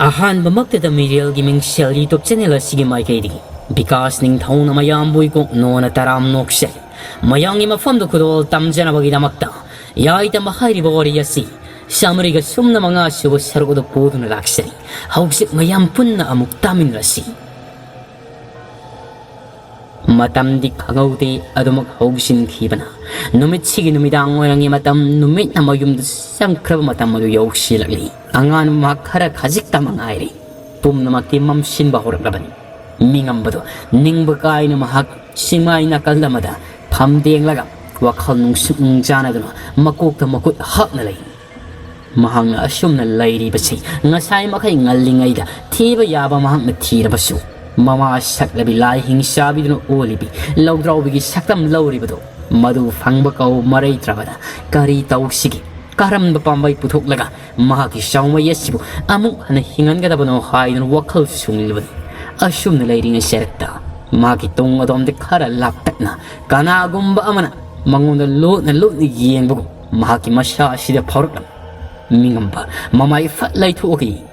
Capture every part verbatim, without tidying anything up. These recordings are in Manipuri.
ꯑꯍꯥꯟꯕꯃꯛꯇꯗ ꯃꯤꯔꯦꯜꯒꯤ ꯃꯤꯡꯁꯦꯜ YouTube channel ꯑꯁꯤꯒꯤ ꯃꯥꯏꯀꯩꯗꯒꯤ ꯕꯤꯀꯥꯁ ꯅꯤꯡꯊꯧꯅ ꯃꯌꯥꯝꯕꯨ ꯏꯀꯣꯛ ꯅꯣꯟꯅ ꯇꯔꯥꯝ ꯅꯣꯛꯆꯔꯤ꯫ ꯃꯌꯥꯝꯒꯤ ꯃꯐꯝꯗ ꯈꯨꯗꯣꯜ ꯇꯝꯖꯅꯕꯒꯤꯗꯃꯛꯇ ꯌꯥꯏꯇꯝꯕ ꯍꯥꯏꯔꯤꯕ ꯋꯥꯔꯤ ꯑꯁꯤ ꯆꯥꯃꯔꯤꯒ ꯁꯨꯞꯅ ꯃꯉꯥ ꯁꯨꯕ ꯁꯔꯨꯛ ꯑꯗꯨ ꯄꯨꯗꯨꯅ ꯂꯥꯛꯆꯔꯤ꯫ ꯍꯧꯖꯤꯛ ꯃꯌꯥꯝ ꯄꯨꯟꯅ ꯑꯃꯨꯛ ꯇꯥꯃꯤꯟꯅꯔꯁꯤ꯫ ꯃꯇꯝꯗꯤ ꯈꯪꯍꯧꯗꯦ, ꯑꯗꯨꯃꯛ ꯍꯧꯖꯤꯟꯈꯤꯕꯅ꯫ ꯅꯨꯃꯤꯠꯁꯤꯒꯤ ꯅꯨꯃꯤꯗꯥꯡ ꯋꯥꯏꯔꯝꯒꯤ ꯃꯇꯝ, ꯅꯨꯃꯤꯠꯅ ꯃꯌꯨꯝꯗ ꯆꯪꯈ꯭ꯔꯕ ꯃꯇꯝ ꯑꯗꯨ ꯌꯧꯁꯤꯜꯂꯛꯂꯤ꯫ ꯑꯉꯥꯟꯕ ꯃꯍꯥꯛ ꯈꯔ ꯈꯖꯤꯛꯇꯃꯛ ꯉꯥꯏꯔꯦ꯫ ꯄꯨꯝꯅꯃꯛꯇꯤ ꯃꯝꯁꯤꯟꯕ ꯍꯧꯔꯛꯂꯕꯅꯤ꯫ ꯃꯤꯉꯝꯕꯗꯣ ꯅꯤꯡꯕ ꯀꯥꯏꯅ ꯃꯍꯥꯛ ꯆꯤꯡꯃꯥꯏ ꯅꯥꯀꯜ ꯑꯃꯗ ꯐꯝꯗꯦꯡꯂꯒ ꯋꯥꯈꯜ ꯅꯨꯡꯁꯨꯛ ꯅꯨꯡꯖꯥꯅꯗꯨꯅ ꯃꯀꯣꯛꯇ ꯃꯈꯨꯠ ꯍꯥꯞꯅ ꯂꯩ꯫ ꯃꯍꯥꯛꯅ ꯑꯁꯨꯝꯅ ꯂꯩꯔꯤꯕꯁꯤ ꯉꯁꯥꯏ ꯃꯈꯩ ꯉꯜꯂꯤꯉꯩꯗ ꯊꯤꯕ ꯌꯥꯕ ꯃꯍꯥꯛꯅ ꯊꯤꯔꯕꯁꯨ, ꯃꯃꯥ ꯁꯛꯂꯕꯤ ꯂꯥꯏ ꯍꯤꯡꯆꯥꯕꯤꯗꯨꯅ ꯑꯣꯜꯂꯤꯕꯤ ꯂꯧꯗ꯭ꯔꯥꯎꯕꯤꯒꯤ ꯁꯛꯇꯝ ꯂꯧꯔꯤꯕꯗꯣ, ꯃꯗꯨ ꯐꯪꯕ ꯀꯧ ꯃꯔꯩꯇ꯭ꯔꯕꯗ ꯀꯔꯤ ꯇꯧꯁꯤꯒꯦ? ꯀꯔꯝꯕ ꯄꯥꯝꯕꯩ ꯄꯨꯊꯣꯛꯂꯒ ꯃꯍꯥꯛꯀꯤ ꯆꯥꯎꯃꯩ ꯑꯁꯤꯕꯨ ꯑꯃꯨꯛ ꯍꯟꯅ ꯍꯤꯡꯍꯟꯒꯗꯕꯅꯣ ꯍꯥꯏꯗꯨꯅ ꯋꯥꯈꯜ ꯁꯨꯡꯂꯤꯕꯅꯤ꯫ ꯑꯁꯨꯝꯅ ꯂꯩꯔꯤꯉꯩ ꯆꯔꯛꯇ ꯃꯍꯥꯛꯀꯤ ꯇꯨꯡ ꯑꯗꯣꯝꯗ ꯈꯔ ꯂꯥꯞꯇꯛꯅ ꯀꯅꯥꯒꯨꯝꯕ ꯑꯃꯅ ꯃꯉꯣꯟꯗ ꯂꯣꯠꯅ ꯂꯣꯠꯅ ꯌꯦꯡꯕꯒꯨꯝ ꯃꯍꯥꯛꯀꯤ ꯃꯁꯥ ꯑꯁꯤꯗ ꯐꯥꯎꯔꯛꯂꯝꯃꯤ꯫ ꯃꯤꯉꯝꯕ ꯃꯃꯥꯏ ꯐꯠ ꯂꯩꯊꯣꯛꯑꯒ ꯌꯦꯡ-,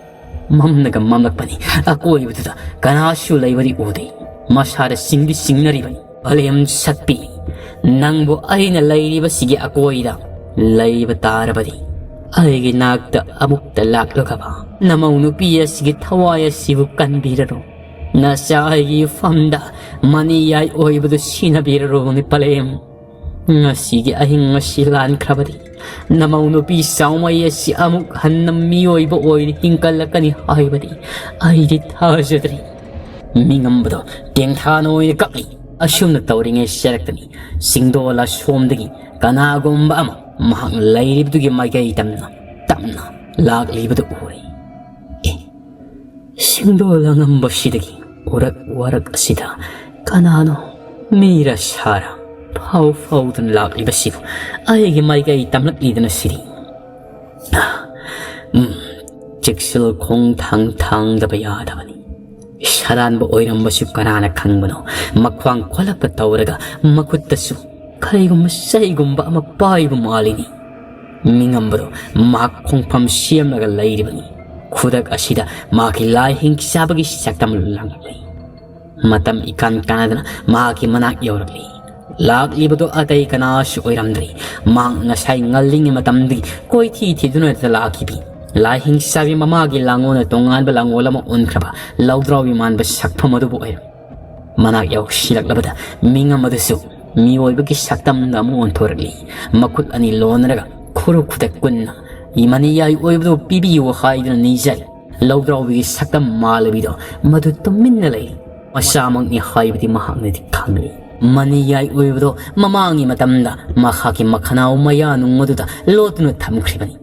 ꯃꯝꯅꯒ ꯃꯝꯂꯛꯄꯅꯤ꯫ ꯑꯀꯣꯏꯕꯗꯨꯗ ꯀꯅꯥꯁꯨ ꯂꯩꯕꯗꯤ ꯎꯗꯦ꯫ ꯃꯁꯥꯗ ꯆꯤꯡꯗꯤ ꯆꯤꯡꯅꯔꯤꯕꯅꯤ꯫ ꯄꯂꯦꯝ ꯁꯛꯄꯤ, ꯅꯪꯕꯨ ꯑꯩꯅ ꯂꯩꯔꯤꯕꯁꯤꯒꯤ ꯑꯀꯣꯏꯗ ꯂꯩꯕ ꯇꯥꯔꯕꯗꯤ, ꯑꯩꯒꯤ ꯅꯥꯛꯇ ꯑꯃꯨꯛꯇ ꯂꯥꯛꯂꯒꯕ ꯅꯃꯧ ꯅꯨꯄꯤ ꯑꯁꯤꯒꯤ ꯊꯋꯥꯏ ꯑꯁꯤꯕꯨ ꯀꯟꯕꯤꯔꯔꯣ꯫ ꯅꯆꯥ ꯑꯩꯒꯤ ꯏꯐꯝꯗ ꯃꯅꯤ ꯌꯥꯏ ꯑꯣꯏꯕꯗꯨ ꯁꯤꯟꯅꯕꯤꯔꯔꯣꯅꯦ ꯄꯂꯦꯝ꯫ ꯉꯁꯤꯒꯤ ꯑꯍꯤꯡ ꯑꯁꯤ ꯂꯥꯟꯈ꯭ꯔꯕꯗꯤ ꯅꯃꯧ ꯅꯨꯄꯤ ꯆꯥꯎꯃꯩ ꯑꯁꯤ ꯑꯃꯨꯛ ꯍꯟꯅ ꯃꯤꯑꯣꯏꯕ ꯑꯣꯏꯅ ꯍꯤꯡꯀꯠꯂꯛꯀꯅꯤ ꯍꯥꯏꯕꯗꯤ ꯑꯩꯗꯤ ꯊꯥꯖꯗ꯭ꯔꯤ꯫ ꯃꯤꯉꯝꯕꯗꯣ ꯇꯦꯡꯊꯥꯅ ꯑꯣꯏꯅ ꯀꯞꯂꯤ꯫ ꯑꯁꯨꯝꯅ ꯇꯧꯔꯤꯉꯩ ꯆꯔꯛꯇꯅꯤ ꯆꯤꯡꯗꯣꯜ ꯑꯁꯣꯝꯗꯒꯤ ꯀꯅꯥꯒꯨꯝꯕ ꯑꯃ ꯃꯍꯥꯛꯅ ꯂꯩꯔꯤꯕꯗꯨꯒꯤ ꯃꯥꯏꯀꯩ ꯇꯝꯅ ꯇꯞꯅ ꯂꯥꯛꯂꯤꯕꯗꯨ ꯎꯔꯦ꯫ ꯑꯦ, ꯆꯤꯡꯗꯣꯜ ꯑꯉꯝꯕꯁꯤꯗꯒꯤ ꯎꯔꯛ ꯋꯥꯔꯛ ꯑꯁꯤꯗ ꯀꯅꯥꯅꯣ, ꯃꯤꯔ ꯁꯥꯔ ꯐꯥꯎ ꯐꯥꯎꯗꯨꯅ ꯂꯥꯛꯂꯤꯕꯁꯤꯕꯨ ꯑꯩꯒꯤ ꯃꯥꯏꯀꯩ ꯇꯝꯂꯛꯂꯤꯗꯅ ꯁꯤꯗꯤ? ꯎꯝ, ꯆꯦꯛꯁꯤꯜ ꯈꯣꯡꯊꯥꯡ ꯊꯥꯡꯗꯕ ꯌꯥꯗꯕꯅꯤ꯫ ꯁꯔꯥꯟꯕ ꯑꯣꯏꯔꯝꯕꯁꯨ ꯀꯅꯥꯅ ꯈꯪꯕꯅꯣ? ꯃꯈ꯭ꯋꯥꯡ ꯀꯣꯜꯂꯞꯄ ꯇꯧꯔꯒ ꯃꯈꯨꯠꯇꯁꯨ ꯀꯔꯤꯒꯨꯝꯕ ꯆꯩꯒꯨꯝꯕ ꯑꯃ ꯄꯥꯏꯕ ꯃꯥꯜꯂꯤꯅꯤ꯫ ꯃꯤꯉꯝꯕꯗꯣ ꯃꯍꯥꯛ ꯈꯣꯡꯐꯝ ꯁꯦꯝꯂꯒ ꯂꯩꯔꯤꯕꯅꯤ꯫ ꯈꯨꯗꯛ ꯑꯁꯤꯗ ꯃꯍꯥꯛꯀꯤ ꯂꯥꯏ ꯍꯤꯡꯆꯥꯕꯒꯤ ꯁꯛꯇꯝ ꯂꯥꯡꯂꯛꯂꯤ꯫ ꯃꯇꯝ ꯏꯀꯥꯟ ꯀꯥꯟꯅꯗꯅ ꯃꯍꯥꯛꯀꯤ ꯃꯅꯥꯛ ꯌꯧꯔꯛꯂꯤ꯫ ꯂꯥꯛꯂꯤꯕꯗꯨ ꯑꯇꯩ ꯀꯅꯥꯁꯨ ꯑꯣꯏꯔꯝꯗ꯭ꯔꯤ꯫ ꯃꯍꯥꯛ ꯉꯁꯥꯏ ꯉꯜꯂꯤꯉꯩ ꯃꯇꯝꯗꯒꯤ ꯀꯣꯏꯊꯤ ꯊꯤꯗꯨꯅ ꯂꯥꯛꯈꯤꯕꯤ ꯂꯥꯏ ꯍꯤꯡꯆꯥꯕꯤ ꯃꯃꯥꯒꯤ ꯂꯥꯡꯒꯣꯜꯅ ꯇꯣꯉꯥꯟꯕ ꯂꯥꯡꯒꯣꯜ ꯑꯃ ꯑꯣꯟꯈ꯭ꯔꯕ ꯂꯧꯗ꯭ꯔꯥꯎꯕꯤ ꯃꯥꯟꯕ ꯁꯛꯐꯝ ꯑꯗꯨꯕꯨ ꯑꯣꯏꯔꯝꯃꯤ꯫ ꯃꯅꯥꯛ ꯌꯧꯁꯤꯜꯂꯛꯂꯕꯗ ꯃꯤꯉꯝ ꯑꯗꯨꯁꯨ ꯃꯤꯑꯣꯏꯕꯒꯤ ꯁꯛꯇꯝꯗ ꯑꯃꯨꯛ ꯑꯣꯟꯊꯣꯔꯛꯂꯤ꯫ ꯃꯈꯨꯠ ꯑꯅꯤ ꯂꯣꯟꯅꯔꯒ ꯈꯨꯔꯨ ꯈꯨꯗꯛ ꯀꯨꯟꯅ ꯃꯅꯤꯌꯥꯏ ꯑꯣꯏꯕꯗꯨ ꯄꯤꯕꯤꯌꯨ ꯍꯥꯏꯗꯨꯅ ꯅꯤꯖꯔꯤ꯫ ꯂꯧꯗ꯭ꯔꯥꯎꯕꯤꯒꯤ ꯁꯛꯇꯝ ꯃꯥꯂꯕꯤꯗꯣ ꯃꯗꯨ ꯇꯨꯃꯤꯟꯅ ꯂꯩꯔꯤ꯫ ꯃꯁꯥꯃꯛꯅꯤ ꯍꯥꯏꯕꯗꯤ ꯃꯍꯥꯛꯅꯗꯤ ꯈꯪꯂꯤ꯫ ꯃꯅꯤꯌꯥꯏ ꯑꯣꯏꯕꯗꯣ ꯃꯃꯥꯡꯒꯤ ꯃꯇꯝꯗ ꯃꯍꯥꯛꯀꯤ ꯃꯈꯅꯥꯎ ꯃꯌꯥ ꯅꯨꯡ ꯑꯗꯨꯗ ꯂꯣꯠꯇꯨꯅ ꯊꯝꯈ꯭ꯔꯤꯕꯅꯤ꯫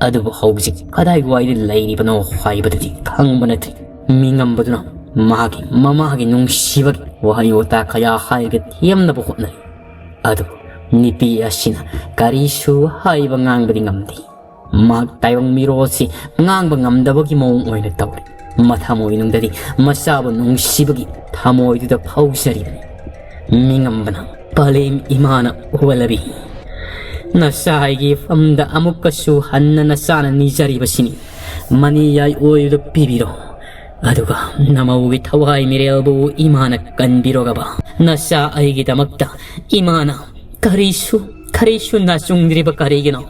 ꯑꯗꯨꯕꯨ ꯍꯧꯖꯤꯛ ꯀꯗꯥꯏꯋꯥꯏꯗ ꯂꯩꯔꯤꯕꯅꯣ ꯍꯥꯏꯕꯗꯨꯗꯤ ꯈꯪꯕ ꯅꯠꯇ꯭ꯔꯤ꯫ ꯃꯤꯉꯝꯕꯗꯨꯅ ꯃꯍꯥꯛꯀꯤ ꯃꯃꯥꯒꯤ ꯅꯨꯡꯁꯤꯕꯒꯤ ꯋꯥꯍꯩ ꯋꯥꯇꯥ ꯀꯌꯥ ꯍꯥꯏꯔꯒ ꯊꯦꯝꯅꯕ ꯍꯣꯠꯅꯔꯤ꯫ ꯑꯗꯨꯕꯨ ꯅꯨꯄꯤ ꯑꯁꯤꯅ ꯀꯔꯤꯁꯨ ꯍꯥꯏꯕ ꯉꯥꯡꯕꯗꯤ ꯉꯝꯗꯦ꯫ ꯃꯍꯥꯛ ꯇꯥꯏꯕꯪ ꯃꯤꯔꯣꯜꯁꯤ ꯉꯥꯡꯕ ꯉꯝꯗꯕꯒꯤ ꯃꯑꯣꯡ ꯑꯣꯏꯅ ꯇꯧꯔꯤ꯫ ꯃꯊꯃꯣꯏꯅꯨꯡꯗꯗꯤ ꯃꯆꯥꯕꯨ ꯅꯨꯡꯁꯤꯕꯒꯤ ꯊꯃꯣꯏꯗꯨꯗ ꯐꯥꯎꯖꯔꯤꯕꯅꯤ꯫ ꯃꯤꯉꯝꯕꯅ, "ꯄꯂꯦꯝ ꯏꯃꯥꯅ ꯑꯣꯜꯂꯕꯤ, ꯅꯆꯥ ꯑꯩꯒꯤ ꯏꯐꯝꯗ ꯑꯃꯨꯛꯀꯁꯨ ꯍꯟꯅ ꯅꯆꯥꯅ ꯅꯤꯖꯔꯤꯕꯁꯤꯅꯤ꯫ ꯃꯅꯤꯌꯥꯏ ꯑꯣꯏꯕꯗꯨ ꯄꯤꯕꯤꯔꯣ꯫ ꯑꯗꯨꯒ ꯅꯃꯧꯒꯤ ꯊꯋꯥꯏ ꯃꯤꯔꯦꯜꯕꯨ ꯏꯃꯥꯅ ꯀꯟꯕꯤꯔꯣꯒꯕ꯫ ꯅꯆꯥ ꯑꯩꯒꯤꯗꯃꯛꯇ ꯏꯃꯥꯅ ꯀꯔꯤꯁꯨ, ꯀꯔꯤꯁꯨ ꯅꯆꯨꯡꯗ꯭ꯔꯤꯕ ꯀꯔꯤꯒꯤꯅꯣ?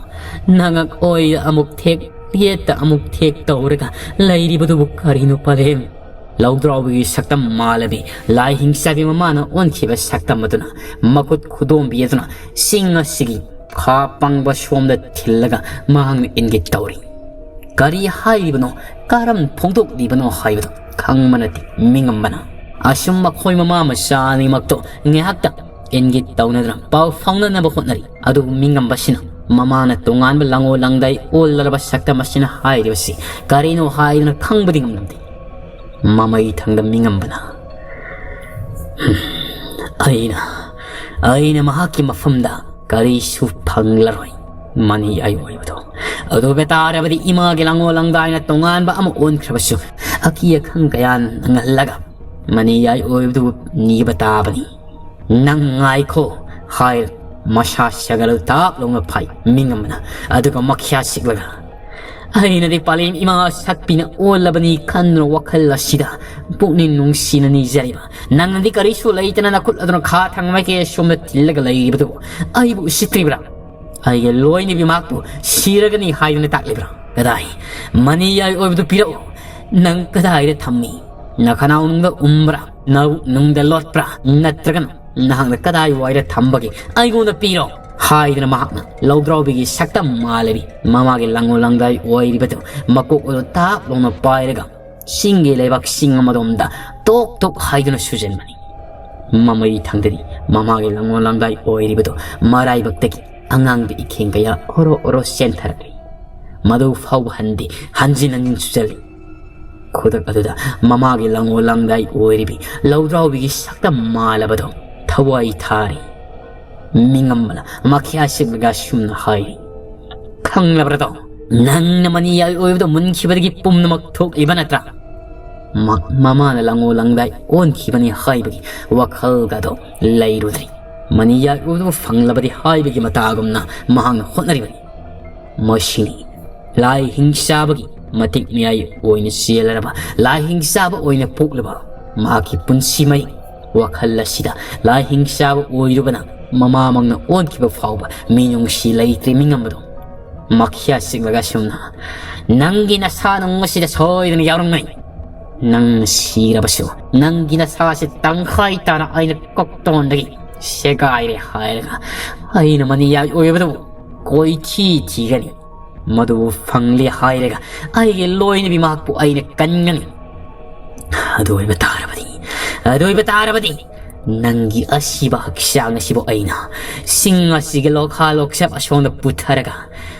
ꯅꯉꯛ ꯑꯣꯏꯗ ꯑꯃꯨꯛ ꯊꯦꯛ, ꯌꯦꯠꯇ ꯑꯃꯨꯛ ꯊꯦꯛ ꯇꯧꯔꯒ ꯂꯩꯔꯤꯕꯗꯨꯕꯨ ꯀꯔꯤꯅꯣ ꯄꯂꯦꯝ?" ꯂꯧꯗ꯭ꯔꯥꯎꯕꯤꯒꯤ ꯁꯛꯇꯝ ꯃꯥꯂꯕꯤ ꯂꯥꯏ ꯍꯤꯡꯆꯥꯕꯤ ꯃꯃꯥꯅ ꯑꯣꯟꯈꯤꯕ ꯁꯛꯇꯝ ꯑꯗꯨꯅ ꯃꯈꯨꯠ ꯈꯨꯗꯣꯝꯕꯤ ꯑꯗꯨꯅ ꯆꯤꯡ ꯑꯁꯤꯒꯤ ꯈꯥ ꯄꯪꯕ ꯁꯣꯝꯗ ꯊꯤꯜꯂꯒ ꯃꯍꯥꯛꯅ ꯏꯪꯒꯤꯠ ꯇꯧꯔꯤ꯫ ꯀꯔꯤ ꯍꯥꯏꯔꯤꯕꯅꯣ, ꯀꯔꯝ ꯐꯣꯡꯗꯣꯛꯂꯤꯕꯅꯣ ꯍꯥꯏꯕꯗꯨ ꯈꯪꯕ ꯅꯠꯇꯦ ꯃꯤꯉꯝꯕꯅ꯫ ꯑꯁꯨꯝ ꯃꯈꯣꯏ ꯃꯃꯥ ꯃꯆꯥ ꯑꯅꯤꯃꯛꯇꯣ ꯉꯥꯏꯍꯥꯛꯇ ꯏꯪꯒꯤꯠ ꯇꯧꯅꯗꯨꯅ ꯄꯥꯎ ꯐꯥꯎꯅꯅꯕ ꯍꯣꯠꯅꯔꯤ꯫ ꯑꯗꯨꯕꯨ ꯃꯤꯉꯝꯕꯁꯤꯅ ꯃꯃꯥꯅ ꯇꯣꯉꯥꯟꯕ ꯂꯥꯡꯒꯣꯜ ꯂꯥꯡꯗꯥꯏ ꯑꯣꯜꯂꯔꯕ ꯁꯛꯇꯝ ꯑꯁꯤꯅ ꯍꯥꯏꯔꯤꯕꯁꯤ ꯀꯔꯤꯅꯣ ꯍꯥꯏꯗꯨꯅ ꯈꯪꯕꯗꯤ ꯉꯝꯂꯝꯗꯦ꯫ ꯃꯃꯩ ꯊꯪꯗ ꯃꯤꯉꯝꯕꯅ, "ꯍꯝ, ꯑꯩꯅ, ꯑꯩꯅ ꯃꯍꯥꯛꯀꯤ ꯃꯐꯝꯗ ꯀꯔꯤꯁꯨ ꯐꯪꯂꯔꯣꯏ꯫ ꯃꯅꯤꯌꯥꯏ ꯑꯣꯏꯕꯗꯣ, ꯑꯗꯨ ꯑꯣꯏꯕ ꯇꯥꯔꯕꯗꯤ ꯏꯃꯥꯒꯤ ꯂꯥꯡꯒꯣꯜ ꯂꯥꯡꯗꯥꯏꯅ ꯇꯣꯉꯥꯟꯕ ꯑꯃ ꯑꯣꯟꯈ꯭ꯔꯕꯁꯨ ꯑꯀꯤ ꯑꯈꯪ ꯀꯌꯥ ꯅꯪꯍꯜꯂꯒ ꯃꯅꯤꯌꯥꯏ ꯑꯣꯏꯕꯗꯨ ꯅꯤꯕ ꯇꯥꯕꯅꯤ꯫ ꯅꯪ ꯉꯥꯏꯈꯣ" ꯍꯥꯏꯔ ꯃꯁꯥ ꯁꯦꯒꯜ ꯇꯥꯞ ꯂꯥꯎꯅ ꯐꯥꯏ ꯃꯤꯉꯝꯕꯅ꯫ ꯑꯗꯨꯒ ꯃꯈ꯭ꯌꯥ ꯁꯤꯛꯂꯒ, ꯑꯩꯅꯗꯤ ꯄꯂꯦꯝ ꯏꯃꯥ ꯁꯛꯄꯤꯅ ꯑꯣꯜꯂꯕꯅꯤ ꯈꯟꯗꯨꯅ ꯋꯥꯈꯜ ꯑꯁꯤꯗ ꯄꯨꯛꯅꯤꯡ ꯅꯨꯡꯁꯤꯅ ꯅꯤꯖꯔꯤꯕ꯫ ꯅꯪꯅꯗꯤ ꯀꯔꯤꯁꯨ ꯂꯩꯇꯅ ꯅꯈꯨꯠ ꯑꯗꯨꯅ ꯈꯥ ꯊꯪꯕ ꯃꯥꯏꯀꯩ ꯑꯁꯣꯝꯗ ꯊꯤꯜꯂꯒ ꯂꯩꯔꯤꯕꯗꯨ ꯑꯩꯕꯨ ꯎꯁꯤꯠꯇ꯭ꯔꯤꯕ꯭ꯔꯥ? ꯑꯩꯒꯤ ꯂꯣꯏꯅꯕꯤ ꯃꯍꯥꯛꯄꯨ ꯁꯤꯔꯒꯅꯤ ꯍꯥꯏꯗꯨꯅ ꯇꯥꯛꯂꯤꯕ꯭ꯔꯥ? ꯀꯗꯥꯏ? ꯃꯅꯤ ꯌꯥꯏ ꯑꯣꯏꯕꯗꯨ ꯄꯤꯔꯛꯎ꯫ ꯅꯪ ꯀꯗꯥꯏꯗ ꯊꯝꯃꯤ? ꯅꯈꯅꯥꯎ ꯅꯨꯡꯗ ꯎꯝꯕ꯭ꯔꯥ? ꯅꯕꯨꯛ ꯅꯨꯡꯗ ꯂꯣꯠꯄ꯭ꯔꯥ? ꯅꯠꯇ꯭ꯔꯒꯅ ꯅꯍꯥꯛꯅ ꯀꯗꯥꯏ ꯋꯥꯏꯗ ꯊꯝꯕꯒꯦ? ꯑꯩꯉꯣꯟꯗ ꯄꯤꯔꯣ ꯍꯥꯏꯗꯨꯅ ꯃꯍꯥꯛꯅ ꯂꯧꯗ꯭ꯔꯥꯎꯕꯤꯒꯤ ꯁꯛꯇꯝ ꯃꯥꯜꯂꯕꯤ ꯃꯃꯥꯒꯤ ꯂꯪꯉꯣ ꯂꯪꯗꯥꯏ ꯑꯣꯏꯔꯤꯕꯗꯨ ꯃꯀꯣꯛ ꯑꯗꯨ ꯇꯥꯞ ꯂꯥꯎꯅ ꯄꯥꯏꯔꯒ ꯆꯤꯡꯒꯤ ꯂꯩꯕꯥꯛ ꯆꯤꯡ ꯑꯃꯗꯣꯝꯗ ꯇꯣꯛ ꯇꯣꯛ ꯍꯥꯏꯗꯨꯅ ꯁꯨꯖꯟꯕꯅꯤ꯫ ꯃꯃꯩ ꯊꯪꯗꯗꯤ ꯃꯃꯥꯒꯤ ꯂꯪꯉꯣ ꯂꯪꯗꯥꯏ ꯑꯣꯏꯔꯤꯕꯗꯨ ꯃꯔꯥꯏꯕꯛꯇꯒꯤ ꯑꯉꯥꯡꯕ ꯏꯈꯦꯡ ꯀꯌꯥ ꯑꯣꯔꯣ ꯑꯣꯔꯣ ꯆꯦꯟꯊꯔꯛꯂꯤ꯫ ꯃꯗꯨ ꯐꯥꯎꯕ ꯍꯟꯗꯦ, ꯍꯟꯖꯤꯟ ꯍꯟꯖꯤꯟ ꯁꯨꯖꯜꯂꯤ꯫ ꯈꯨꯗꯛ ꯑꯗꯨꯗ ꯃꯃꯥꯒꯤ ꯂꯪꯉꯣ ꯂꯪꯗꯥꯏ ꯑꯣꯏꯔꯤꯕꯤ ꯂꯧꯗ꯭ꯔꯥꯎꯕꯤꯒꯤ ꯁꯛꯇꯝ ꯃꯥꯜꯂꯕꯗꯣ ꯊꯋꯥꯏ ꯊꯥꯔꯤ꯫ ꯃꯤꯉꯝꯕꯅ ꯃꯈ꯭ꯌꯥ ꯁꯤꯛꯂꯒ ꯑꯁꯨꯝꯅ ꯍꯥꯏꯔꯤ, "ꯈꯪꯂꯕ꯭ꯔꯗꯣ? ꯅꯪꯅ ꯃꯅꯤ ꯌꯥꯏ ꯑꯣꯏꯕꯗꯣ ꯃꯨꯟꯈꯤꯕꯗꯒꯤ ꯄꯨꯝꯅꯃꯛ ꯊꯣꯛꯂꯤꯕ ꯅꯠꯇ꯭ꯔꯥ?" ꯃ-, ꯃꯃꯥꯅ ꯂꯪꯉꯣ ꯂꯪꯗꯥꯏ ꯑꯣꯟꯈꯤꯕꯅꯤ ꯍꯥꯏꯕꯒꯤ ꯋꯥꯈꯜꯒꯗꯣ ꯂꯩꯔꯨꯗ꯭ꯔꯤ꯫ ꯃꯅꯤ ꯌꯥꯏ ꯑꯣꯏꯕꯗꯨꯕꯨ ꯐꯪꯂꯕꯗꯤ ꯍꯥꯏꯕꯒꯤ ꯃꯇꯥꯒꯨꯝꯅ ꯃꯍꯥꯛꯅ ꯍꯣꯠꯅꯔꯤꯕꯅꯤ꯫ ꯃꯁꯤꯅꯤ ꯂꯥꯏ ꯍꯤꯡꯆꯥꯕꯒꯤ ꯃꯇꯤꯛ ꯃꯌꯥꯏ ꯑꯣꯏꯅ ꯆꯦꯜꯂꯔꯕ, ꯂꯥꯏ ꯍꯤꯡꯆꯥꯕ ꯑꯣꯏꯅ ꯄꯣꯛꯂꯕ ꯃꯍꯥꯛꯀꯤ ꯄꯨꯟꯁꯤ ꯃꯍꯤꯡ꯫ ꯋꯥꯈꯜ ꯑꯁꯤꯗ ꯂꯥꯏ ꯍꯤꯡꯆꯥꯕ ꯑꯣꯏꯔꯨꯕꯅ ꯃꯃꯥꯃꯛꯅ ꯑꯣꯟꯈꯤꯕ ꯐꯥꯎꯕ ꯃꯤꯅꯨꯡꯁꯤ ꯂꯩꯇ꯭ꯔꯦ ꯃꯤꯉꯝꯕꯗꯣ꯫ ꯃꯈ꯭ꯌꯥ ꯆꯤꯛꯂꯒ ꯑꯁꯨꯝꯅ, "ꯅꯪꯒꯤ ꯅꯁꯥ ꯅꯨꯡ ꯑꯁꯤꯗ ꯁꯣꯏꯗꯅ ꯌꯥꯎꯔꯝꯒꯅꯤ꯫ ꯅꯪꯅ ꯁꯤꯔꯕꯁꯨ ꯅꯪꯒꯤ ꯅꯁꯥꯁꯤ ꯇꯪꯈꯥꯏ ꯇꯥꯅ ꯑꯩꯅ ꯀꯣꯛꯇꯣꯟꯗꯒꯤ ꯁꯦꯒꯥꯏꯔꯦ ꯍꯥꯏꯔꯒ ꯑꯩꯅ ꯃꯅꯤ ꯌꯥꯏ ꯑꯣꯏꯕꯗꯨꯕꯨ ꯀꯣꯏꯊꯤ ꯊꯤꯒꯅꯤ꯫ ꯃꯗꯨꯕꯨ ꯐꯪꯂꯦ ꯍꯥꯏꯔꯒ ꯑꯩꯒꯤ ꯂꯣꯏꯅꯕꯤ ꯃꯍꯥꯛꯄꯨ ꯑꯩꯅ ꯀꯟꯒꯅꯤ꯫ ꯑꯗꯨ ꯑꯣꯏꯕ ꯇꯥꯔꯕꯗꯤ, ꯑꯗꯨ ꯑꯣꯏꯕ ꯇꯥꯔꯕꯗꯤ ꯅꯪꯒꯤ ꯑꯁꯤꯕ ꯍꯛꯆꯥꯡ ꯑꯁꯤꯕꯨ ꯑꯩꯅ ꯆꯤꯡ ꯑꯁꯤꯒꯤ ꯂꯣꯛꯈꯥ ꯂꯣꯛꯆꯞ ꯑꯁꯣꯝꯗ ꯄꯨꯊꯔꯒ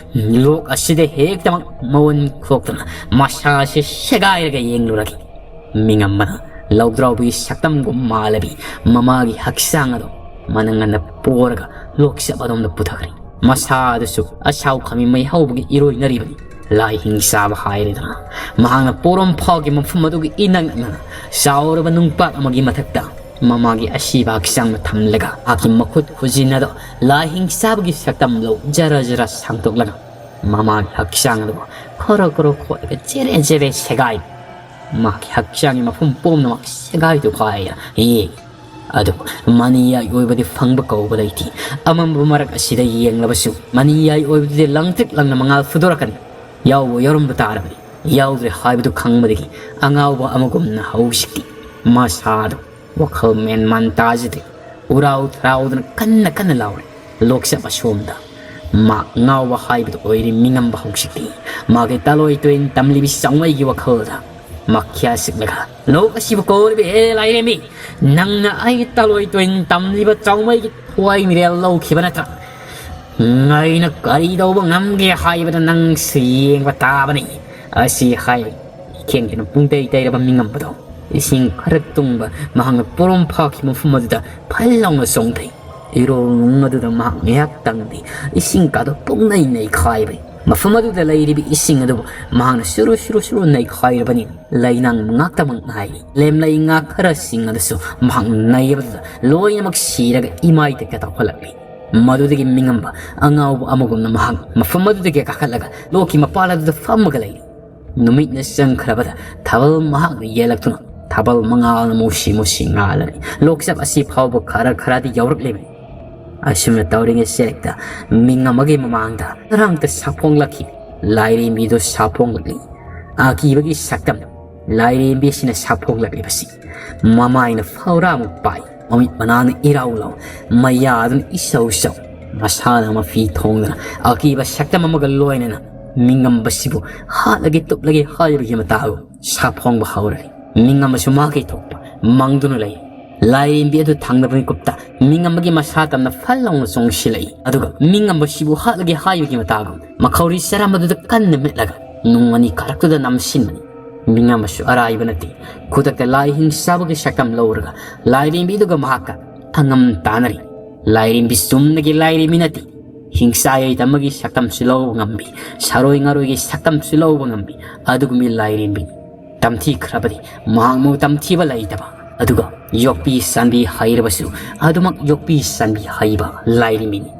ꯂꯣꯛ ꯑꯁꯤꯗ ꯍꯦꯛꯇꯃꯛ ꯃꯑꯣꯟ ꯈꯣꯛꯇꯨꯅ ꯃꯁꯥ ꯑꯁꯤ ꯁꯦꯒꯥꯏꯔꯒ ꯌꯦꯡꯂꯨꯔꯒꯦ꯫" ꯃꯤꯉꯝꯕꯅ ꯂꯧꯗ꯭ꯔꯥꯎꯕꯤꯒꯤ ꯁꯛꯇꯝꯒꯨꯝ ꯃꯥꯜꯂꯕꯤ ꯃꯃꯥꯒꯤ ꯍꯛꯆꯥꯡ ꯑꯗꯣ ꯃꯅꯪꯒꯟꯗ ꯄꯣꯔꯒ ꯂꯣꯛꯆꯞ ꯑꯗꯣꯝꯗ ꯄꯨꯊꯈ꯭ꯔꯦ꯫ ꯃꯁꯥ ꯑꯗꯨꯁꯨ ꯑꯁꯥꯎ ꯈꯥꯃꯤ ꯃꯩ ꯍꯧꯕꯒꯤ ꯏꯔꯣꯏꯅꯔꯤꯕꯅꯤ꯫ ꯂꯥꯏꯍꯤꯡ ꯆꯥꯕ ꯍꯥꯏꯔꯦꯗꯅ ꯃꯍꯥꯛꯅ ꯄꯣꯔꯣꯝ ꯐꯥꯎꯒꯤ ꯃꯐꯝ ꯑꯗꯨꯒꯤ ꯏꯅꯛ ꯅꯛꯅ ꯆꯥꯎꯔꯕ ꯅꯨꯡꯄꯥꯛ ꯑꯃꯒꯤ ꯃꯊꯛꯇ ꯃꯃꯥꯒꯤ ꯑꯁꯤꯕ ꯍꯛꯆꯥꯡꯗ ꯊꯝꯂꯒ ꯃꯍꯥꯛꯀꯤ ꯃꯈꯨꯠ ꯈꯨꯖꯤꯟ ꯑꯗꯣ ꯂꯥꯏꯍꯤꯡ ꯆꯥꯕꯒꯤ ꯁꯛꯇꯝ ꯂꯧ ꯖꯔ ꯖꯔ ꯁꯥꯡꯗꯣꯛꯂꯒ ꯃꯃꯥꯒꯤ ꯍꯛꯆꯥꯡ ꯑꯗꯨꯕꯨ ꯈꯣꯔꯣ ꯈꯣꯔꯣ ꯈꯣꯠꯂꯒ ꯆꯦꯔꯦ ꯆꯦꯔꯦ ꯁꯦꯒꯥꯏ꯫ ꯃꯥꯒꯤ ꯍꯛꯆꯥꯡꯒꯤ ꯃꯐꯝ ꯄꯨꯝꯅꯃꯛ ꯁꯦꯒꯥꯏ ꯇꯨꯈꯥꯏ ꯌꯦꯡꯉꯤ꯫ ꯑꯗꯨꯕꯨ ꯃꯅꯤꯌꯥꯏ ꯑꯣꯏꯕꯗꯤ ꯐꯪꯕ ꯀꯧꯕ ꯂꯩꯇꯦ꯫ ꯑꯃꯝꯕ ꯃꯔꯛ ꯑꯁꯤꯗ ꯌꯦꯡꯂꯕꯁꯨ ꯃꯅꯤꯌꯥꯏ ꯑꯣꯏꯕꯗꯨꯗꯤ ꯂꯪꯇ꯭ꯔꯤꯛ ꯂꯪꯅ ꯃꯉꯥꯜ ꯐꯨꯗꯣꯔꯛꯀꯅꯤ꯫ ꯌꯥꯎꯕ ꯌꯥꯎꯔꯝꯕ ꯇꯥꯔꯕꯅꯤ꯫ ꯌꯥꯎꯗ꯭ꯔꯦ ꯍꯥꯏꯕꯗꯨ ꯈꯪꯕꯗꯒꯤ ꯑꯉꯥꯎꯕ ꯑꯃꯒꯨꯝꯅ ꯍꯧꯖꯤꯛꯇꯤ ꯃꯁꯥꯗꯨ ꯋꯥꯈꯜ ꯃꯦꯟ ꯃꯥꯟ ꯇꯥꯖꯗꯦ꯫ ꯎꯔꯥꯎ ꯊꯔꯥꯎꯗꯅ ꯀꯟꯅ ꯀꯟꯅ ꯂꯥꯎꯔꯦ꯫ ꯂꯣꯛꯆꯞ ꯑꯁꯣꯝꯗ ꯃꯥ ꯉꯥꯎꯕ ꯍꯥꯏꯕꯗꯨ ꯑꯣꯏꯔꯦ ꯃꯤꯉꯝꯕ ꯍꯧꯖꯤꯛꯇꯤ꯫ ꯃꯥꯒꯤ ꯇꯥꯂꯣꯏ ꯇꯣꯏꯟ ꯇꯝꯂꯤꯕꯤ ꯆꯥꯎꯃꯩꯒꯤ ꯋꯥꯈꯜꯗ ꯃꯈ꯭ꯌꯥ ꯁꯤꯛꯂꯒ, "ꯂꯣꯛ ꯑꯁꯤꯕꯨ ꯀꯧꯔꯤꯕ ꯍꯦ ꯂꯥꯏꯔꯦꯝꯕꯤ, ꯅꯪꯅ ꯑꯩꯒꯤ ꯇꯥꯂꯣꯏ ꯇꯣꯏꯟ ꯇꯝꯂꯤꯕ ꯆꯥꯎꯃꯩꯒꯤ ꯊꯋꯥꯏ ꯃꯤꯔꯦꯜ ꯂꯧꯈꯤꯕ ꯅꯠꯇ꯭ꯔꯥ? ꯑꯩꯅ ꯀꯔꯤ ꯇꯧꯕ ꯉꯝꯒꯦ ꯍꯥꯏꯕꯗ ꯅꯪꯁꯨ ꯌꯦꯡꯕ ꯇꯥꯕꯅꯤ"꯫ ꯑꯁꯤ ꯍꯥꯏ ꯏꯈꯦꯡꯗꯨꯅ ꯄꯨꯡꯇꯩ ꯇꯩꯔꯕ ꯃꯤꯉꯝꯕꯗꯣ ꯏꯁꯤꯡ ꯈꯔ ꯇꯨꯡꯕ ꯃꯍꯥꯛꯅ ꯄꯣꯔꯣꯝ ꯐꯥꯈꯤꯕ ꯃꯐꯝ ꯑꯗꯨꯗ ꯐꯜ ꯂꯥꯎꯅ ꯆꯣꯡꯊꯩ꯫ ꯏꯔꯣꯜ ꯅꯨꯡ ꯑꯗꯨꯗ ꯃꯍꯥꯛ ꯉꯥꯏꯍꯥꯛꯇꯪꯗꯤ ꯏꯁꯤꯡ ꯀꯥꯗꯣ ꯄꯨꯡꯅꯩ ꯅꯩꯈꯥꯏꯔꯦ꯫ ꯃꯐꯝ ꯑꯗꯨꯗ ꯂꯩꯔꯤꯕ ꯏꯁꯤꯡ ꯑꯗꯨꯕꯨ ꯃꯍꯥꯛꯅ ꯁꯨꯔꯨ ꯁꯨꯔꯨ ꯁꯨꯔꯨ ꯅꯩꯈꯥꯏꯔꯕꯅꯤ꯫ ꯂꯩꯅꯥꯡ ꯉꯥꯛꯇꯃꯛ ꯉꯥꯏꯔꯤ꯫ ꯂꯦꯝꯂꯩ ꯉꯥ ꯈꯔꯁꯤꯡ ꯑꯗꯨꯁꯨ ꯃꯍꯥꯛ ꯅꯩꯕꯗꯨꯗ ꯂꯣꯏꯅꯃꯛ ꯁꯤꯔꯒ ꯏꯃꯥꯏꯗ ꯇꯥꯎꯈꯠꯂꯛꯂꯤ꯫ ꯃꯗꯨꯗꯒꯤ ꯃꯤꯉꯝꯕ ꯑꯉꯥꯎꯕ ꯑꯃꯒꯨꯝꯅ ꯃꯍꯥꯛ ꯃꯐꯝ ꯑꯗꯨꯗꯒꯤ ꯀꯥꯈꯠꯂꯒ ꯂꯣꯛꯀꯤ ꯃꯄꯥꯜ ꯑꯗꯨꯗ ꯐꯝꯃꯒ ꯂꯩꯔꯤ꯫ ꯅꯨꯃꯤꯠꯅ ꯆꯪꯈ꯭ꯔꯕꯗ ꯊꯥꯕꯜ ꯃꯍꯥꯛꯅ ꯌꯦꯜꯂꯛꯇꯨꯅ ꯊꯥꯕꯜ ꯃꯉꯥꯜꯅ ꯃꯨꯁꯤ ꯃꯨꯁꯤ ꯉꯥꯜꯂꯅꯤ꯫ ꯂꯣꯛꯆꯞ ꯑꯁꯤ ꯐꯥꯎꯕ ꯈꯔ ꯈꯔꯗꯤ ꯌꯧꯔꯛꯂꯤꯕꯅꯤ꯫ ꯑꯁꯨꯝꯅ ꯇꯧꯔꯤꯉꯩ ꯆꯦꯔꯦꯛꯇ ꯃꯤꯉꯝꯕꯒꯤ ꯃꯃꯥꯡꯗ ꯉꯔꯥꯡꯇ ꯁꯥꯐꯣꯡꯂꯛꯈꯤ꯫ ꯂꯥꯏꯔꯦꯝꯕꯤꯗꯨ ꯁꯥꯐꯣꯡꯂꯛꯂꯤ꯫ ꯑꯀꯤꯕꯒꯤ ꯁꯛꯇꯝ ꯂꯥꯏꯔꯦꯝꯕꯤ ꯑꯁꯤꯅ ꯁꯥꯐꯣꯡꯂꯛꯂꯤꯕꯁꯤ ꯃꯃꯥꯏꯅ ꯐꯧꯔꯥꯃꯨꯛ ꯄꯥꯏ꯫ ꯃꯃꯤꯠ ꯃꯅꯥꯅ ꯏꯔꯥꯎ ꯂꯥꯎ, ꯃꯌꯥꯗꯨꯅ ꯏꯁꯧ ꯁꯧ, ꯃꯁꯥꯅ ꯃꯐꯤ ꯊꯣꯡꯗꯅ ꯑꯀꯤꯕ ꯁꯛꯇꯝ ꯑꯃꯒ ꯂꯣꯏꯅꯅ ꯃꯤꯉꯝꯕꯁꯤꯕꯨ ꯍꯥꯠꯂꯒꯦ ꯇꯨꯞꯂꯒꯦ ꯍꯥꯏꯕꯒꯤ ꯃꯇꯥꯒꯨꯝ ꯁꯥꯐꯣꯡꯕ ꯍꯧꯔꯦ꯫ ꯃꯤꯉꯝꯕꯁꯨ ꯃꯥꯒꯤ ꯊꯣꯛꯄ ꯃꯪꯗꯨꯅ ꯂꯩ꯫ ꯂꯥꯏꯔꯦꯝꯕꯤ ꯑꯗꯨ ꯊꯥꯡꯅꯕ ꯃꯤꯀꯨꯞꯇ ꯃꯤꯉꯝꯕꯒꯤ ꯃꯁꯥ ꯇꯝꯅ ꯐꯜ ꯂꯥꯎꯅ ꯆꯣꯡꯁꯤꯜꯂꯛꯏ꯫ ꯑꯗꯨꯒ ꯃꯤꯉꯝꯕꯁꯤꯕꯨ ꯍꯥꯠꯂꯒꯦ ꯍꯥꯏꯕꯒꯤ ꯃꯇꯥꯒꯨꯝ ꯃꯈꯧꯔꯤ ꯆꯔꯝꯕꯗꯨꯗ ꯀꯟꯅ ꯃꯦꯠꯂꯒ ꯅꯨꯡ ꯑꯅꯤ ꯀꯥꯔꯛꯇꯨꯗ ꯅꯝꯁꯤꯟꯕꯅꯤ꯫ ꯃꯤꯉꯝꯕꯁꯨ ꯑꯔꯥꯏꯕ ꯅꯠꯇꯦ꯫ ꯈꯨꯗꯛꯇ ꯂꯥꯏ ꯍꯤꯡꯆꯥꯕꯒꯤ ꯁꯛꯇꯝ ꯂꯧꯔꯒ ꯂꯥꯏꯔꯦꯝꯕꯤꯗꯨꯒ ꯃꯍꯥꯛꯀ ꯑꯉꯝ ꯇꯥꯟꯅꯔꯤ꯫ ꯂꯥꯏꯔꯦꯝꯕꯤ ꯆꯨꯝꯅꯒꯤ ꯂꯥꯏꯔꯦꯝꯕꯤ ꯅꯠꯇꯦ꯫ ꯍꯤꯡꯆꯥ ꯌꯥꯏꯗꯕꯒꯤ ꯁꯛꯇꯝꯁꯨ ꯂꯧꯕ ꯉꯝꯕꯤ, ꯁꯥꯔꯣꯏ ꯉꯥꯔꯣꯏꯒꯤ ꯁꯛꯇꯝꯁꯨ ꯂꯧꯕ ꯉꯝꯕꯤ, ꯑꯗꯨꯒꯨꯝꯕꯤ ꯂꯥꯏꯔꯦꯝꯕꯤꯅꯤ꯫ ꯇꯝꯊꯤꯈ꯭ꯔꯕꯗꯤ ꯃꯍꯥꯛꯃꯨꯛ ꯇꯝꯊꯤꯕ ꯂꯩꯇꯕ, ꯑꯗꯨꯒ ꯌꯣꯛꯄꯤ ꯁꯥꯟꯕꯤ ꯍꯩꯔꯕꯁꯨ ꯑꯗꯨꯃꯛ ꯌꯣꯛꯄꯤ ꯁꯥꯟꯕꯤ ꯍꯩꯕ ꯂꯥꯏꯔꯦꯝꯕꯤꯅꯤ꯫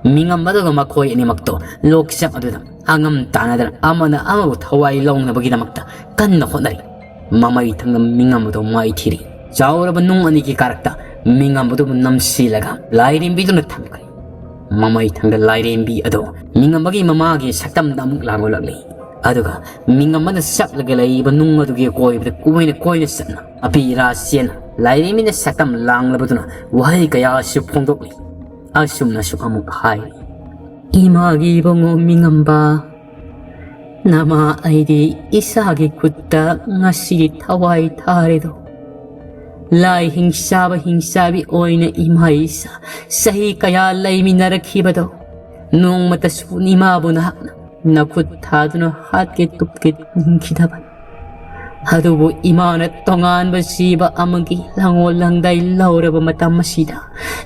ꯃꯤꯉꯝꯕꯗꯨꯒ ꯃꯈꯣꯏ ꯑꯅꯤꯃꯛꯇꯣ ꯂꯣꯛꯆꯞ ꯑꯗꯨꯗ ꯑꯉꯝ ꯇꯥꯟꯅꯗꯅ ꯑꯃꯅ ꯑꯃꯕꯨ ꯊꯋꯥꯏ ꯂꯧꯅꯕꯒꯤꯗꯃꯛꯇ ꯀꯟꯅ ꯍꯣꯠꯅꯔꯤ꯫ ꯃꯃꯩ ꯊꯪꯅ ꯃꯤꯉꯝ ꯑꯗꯨ ꯃꯥꯏꯊꯤꯔꯤ꯫ ꯆꯥꯎꯔꯕ ꯅꯨꯡ ꯑꯅꯤꯒꯤ ꯀꯥꯔꯛꯇ ꯃꯤꯉꯝ ꯑꯗꯨꯕꯨ ꯅꯝꯁꯤꯜꯂꯒ ꯂꯥꯏꯔꯦꯝꯕꯤꯗꯨꯅ ꯊꯝꯈ꯭ꯔꯦ꯫ ꯃꯃꯩ ꯊꯪꯗ ꯂꯥꯏꯔꯦꯝꯕꯤ ꯑꯗꯣ ꯃꯤꯉꯝꯕꯒꯤ ꯃꯃꯥꯒꯤ ꯁꯛꯇꯝꯗ ꯑꯃꯨꯛ ꯂꯥꯡꯒꯣꯜꯂꯛꯂꯤ꯫ ꯑꯗꯨꯒ ꯃꯤꯉꯝꯕꯅ ꯆꯠꯂꯒ ꯂꯩꯔꯤꯕ ꯅꯨꯡ ꯑꯗꯨꯒꯤ ꯀꯣꯏꯕꯗ ꯀꯣꯏꯅ ꯀꯣꯏꯅ ꯆꯠꯅ ꯑꯄꯤ ꯏꯔꯥ ꯆꯦꯟꯅ ꯂꯥꯏꯔꯦꯝꯕꯤꯅ ꯁꯛꯇꯝ ꯂꯥꯡꯂꯕꯗꯨꯅ ꯋꯥꯍꯩ ꯀꯌꯥꯁꯨ ꯐꯣꯡꯗꯣꯛꯂꯤ꯫ ꯑꯁꯨꯝꯅꯁꯨ ꯑꯃꯨꯛ ꯍꯥꯏꯔꯤ꯫ ꯏꯃꯥꯒꯤ ꯏꯕꯨꯡꯉꯣ ꯃꯤꯉꯝꯕ, ꯅꯃꯥ ꯑꯩꯗꯤ ꯏꯁꯥꯒꯤ ꯈꯨꯠꯇ ꯉꯁꯤꯗꯤ ꯊꯋꯥꯏ ꯊꯥꯔꯦꯗꯣ꯫ ꯂꯥꯏ ꯍꯤꯡꯆꯥꯕ ꯍꯤꯡꯆꯥꯕꯤ ꯑꯣꯏꯅ ꯏꯃꯥ ꯏꯆꯥ ꯆꯍꯤ ꯀꯌꯥ ꯂꯩꯃꯤꯟꯅꯔꯛꯈꯤꯕꯗꯣ, ꯅꯣꯡꯃꯇꯁꯨ ꯏꯃꯥꯕꯨ ꯅꯍꯥꯛꯅ ꯅꯈꯨꯠ ꯊꯥꯗꯨꯅ ꯍꯥꯠꯀꯦ ꯇꯨꯞꯀꯦ ꯅꯤꯡꯈꯤꯗꯕꯅꯤ꯫ ꯑꯗꯨꯕꯨ ꯏꯃꯥꯅ ꯇꯣꯉꯥꯟꯕ ꯖꯤꯕ ꯑꯃꯒꯤ ꯂꯉꯣ ꯂꯪꯗꯥꯏ ꯂꯧꯔꯕ ꯃꯇꯝ ꯑꯁꯤꯗ,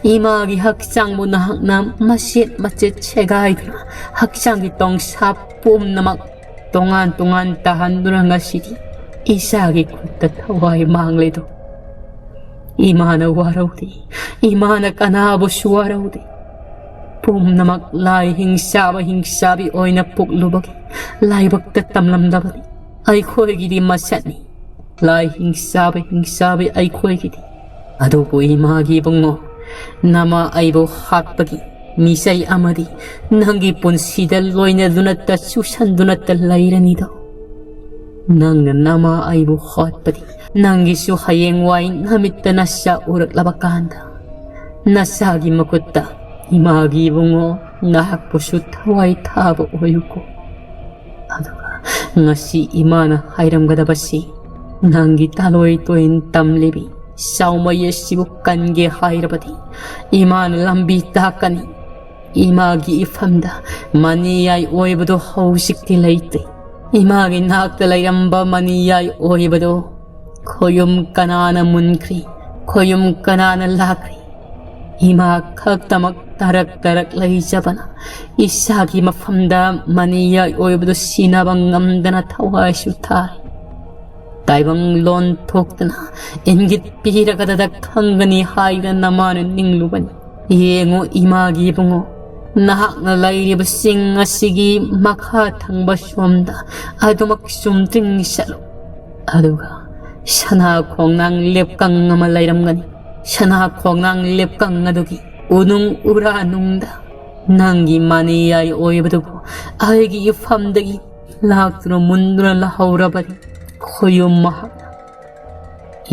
ꯏꯃꯥꯒꯤ ꯍꯛꯆꯥꯡꯕꯨ ꯅꯍꯥꯛꯅ ꯃꯆꯦꯠ ꯃꯆꯦꯠ ꯁꯦꯒꯥꯏꯗꯨꯅ, ꯍꯛꯆꯥꯡꯒꯤ ꯇꯣꯡꯁꯥ ꯄꯨꯝꯅꯃꯛ ꯇꯣꯉꯥꯟ ꯇꯣꯉꯥꯟ ꯇꯥꯍꯟꯗꯨꯅ ꯉꯁꯤꯗꯤ ꯏꯆꯥꯒꯤ ꯈꯨꯠꯇ ꯊꯋꯥꯏ ꯃꯥꯡꯂꯦꯗꯣ꯫ ꯏꯃꯥꯅ ꯋꯥꯔꯧꯗꯦ, ꯏꯃꯥꯅ ꯀꯅꯥꯕꯨꯁꯨ ꯋꯥꯔꯧꯗꯦ꯫ ꯄꯨꯝꯅꯃꯛ ꯂꯥꯏ ꯍꯤꯡꯆꯥꯕ ꯍꯤꯡꯆꯥꯕꯤ ꯑꯣꯏꯅ ꯄꯣꯛꯂꯨꯕꯒꯤ ꯂꯥꯏꯕꯛꯇ ꯇꯝꯂꯝꯂꯕꯅꯤ꯫ ꯑꯩꯈꯣꯏꯒꯤꯗꯤ ꯃꯁꯛꯅꯤ꯫ ꯂꯥꯏ ꯍꯤꯡꯆꯥꯕ ꯍꯤꯡꯆꯥꯕꯤ ꯑꯩꯈꯣꯏꯒꯤꯗꯤ꯫ ꯑꯗꯨꯕꯨ ꯏꯃꯥꯒꯤ ꯏꯕꯨꯡꯉꯣ, ꯅꯃꯥ ꯑꯩꯕꯨ ꯍꯥꯠꯄꯒꯤ ꯃꯤꯆꯩ ꯑꯃꯗꯤ ꯅꯪꯒꯤ ꯄꯨꯟꯁꯤꯗ ꯂꯣꯏꯅꯗꯨꯅꯇ ꯆꯨꯁꯟꯗꯨꯅꯇ ꯂꯩꯔꯅꯤꯗꯣ꯫ ꯅꯪꯅ ꯅꯃꯥ ꯑꯩꯕꯨ ꯍꯥꯠꯄꯗꯤ ꯅꯪꯒꯤꯁꯨ ꯍꯌꯦꯡꯋꯥꯏ ꯅꯃꯤꯠꯇ ꯅꯆꯥ ꯎꯔꯛꯂꯕ ꯀꯥꯟꯗ ꯅꯆꯥꯒꯤ ꯃꯈꯨꯠꯇ ꯏꯃꯥꯒꯤ ꯏꯕꯨꯡꯉꯣ ꯅꯍꯥꯛꯄꯨꯁꯨ ꯊꯋꯥꯏ ꯊꯥꯕ ꯑꯣꯏꯌꯨꯀꯣ꯫ ꯑꯗꯨꯒ ꯉꯁꯤ ꯏꯃꯥꯅ ꯍꯥꯏꯔꯝꯒꯗꯕꯁꯤ ꯅꯪꯒꯤ ꯇꯥꯂꯣꯏ ꯇꯣꯏꯟ ꯇꯝꯂꯤꯕꯤ ꯆꯥꯎꯃꯩ ꯑꯁꯤꯕꯨ ꯀꯟꯒꯦ ꯍꯥꯏꯔꯕꯗꯤ ꯏꯃꯥꯅ ꯂꯝꯕꯤ ꯇꯥꯛꯀꯅꯤ꯫ ꯏꯃꯥꯒꯤ ꯏꯐꯝꯗ ꯃꯅꯤꯌꯥꯏ ꯑꯣꯏꯕꯗꯣ ꯍꯧꯖꯤꯛꯇꯤ ꯂꯩꯇ꯭ꯔꯦ꯫ ꯏꯃꯥꯒꯤ ꯅꯥꯛꯇ ꯂꯩꯔꯝꯕ ꯃꯅꯤꯌꯥꯏ ꯑꯣꯏꯕꯗꯣ ꯈꯣꯌꯨꯝ ꯀꯅꯥꯅ ꯃꯨꯟꯈ꯭ꯔꯤ, ꯈꯣꯌꯨꯝ ꯀꯅꯥꯅ ꯂꯥꯛꯈ꯭ꯔꯤ? ꯏꯃꯥ ꯈꯛꯇꯃꯛ ꯇꯔꯛ ꯇꯔꯛ ꯂꯩꯖꯕꯅ ꯏꯁꯥꯒꯤ ꯃꯐꯝꯗ ꯃꯅꯤꯌꯥꯏ ꯑꯣꯏꯕꯗꯨ ꯁꯤꯟꯅꯕ ꯉꯝꯗꯅ ꯊꯋꯥꯏꯁꯨ ꯊꯥꯔꯤ꯫ ꯇꯥꯏꯕꯪ ꯂꯣꯟ ꯊꯣꯛꯇꯅ ꯏꯪꯒꯤꯠ ꯄꯤꯔꯒꯗꯗ ꯈꯪꯒꯅꯤ ꯍꯥꯏꯗꯅ ꯅꯃꯥꯅ ꯅꯤꯡꯂꯨꯕꯅꯤ꯫ ꯌꯦꯡꯉꯨ ꯏꯃꯥꯒꯤ ꯏꯕꯨꯡꯉꯣ, ꯅꯍꯥꯛꯅ ꯂꯩꯔꯤꯕꯁꯤꯡ ꯑꯁꯤꯒꯤ ꯃꯈꯥ ꯊꯪꯕ ꯁꯣꯝꯗ ꯑꯗꯨꯃꯛ ꯆꯨꯝꯗ꯭ꯔꯤꯡ ꯆꯠꯂꯨ꯫ ꯑꯗꯨꯒ ꯁꯅꯥ ꯈꯣꯡꯅꯥꯡ ꯂꯦꯞꯀꯪ ꯑꯃ ꯂꯩꯔꯝꯒꯅꯤ꯫ ꯁꯅꯥ ꯈꯣꯡꯅꯥꯡ ꯂꯦꯞꯀꯪ ꯑꯗꯨꯒꯤ ꯎꯅꯨꯡ ꯎꯔꯥꯅꯨꯡꯗ ꯅꯪꯒꯤ ꯃꯅꯤꯌꯥꯏ ꯑꯣꯏꯕꯗꯨꯕꯨ ꯑꯩꯒꯤ ꯏꯐꯝꯗꯒꯤ ꯂꯥꯛꯇꯨꯅ ꯃꯨꯟꯗꯨꯅ ꯂꯥꯛꯍꯧꯔꯕꯅꯤ꯫ ꯈꯣꯌꯨꯝ ꯃꯍꯥꯛꯅ,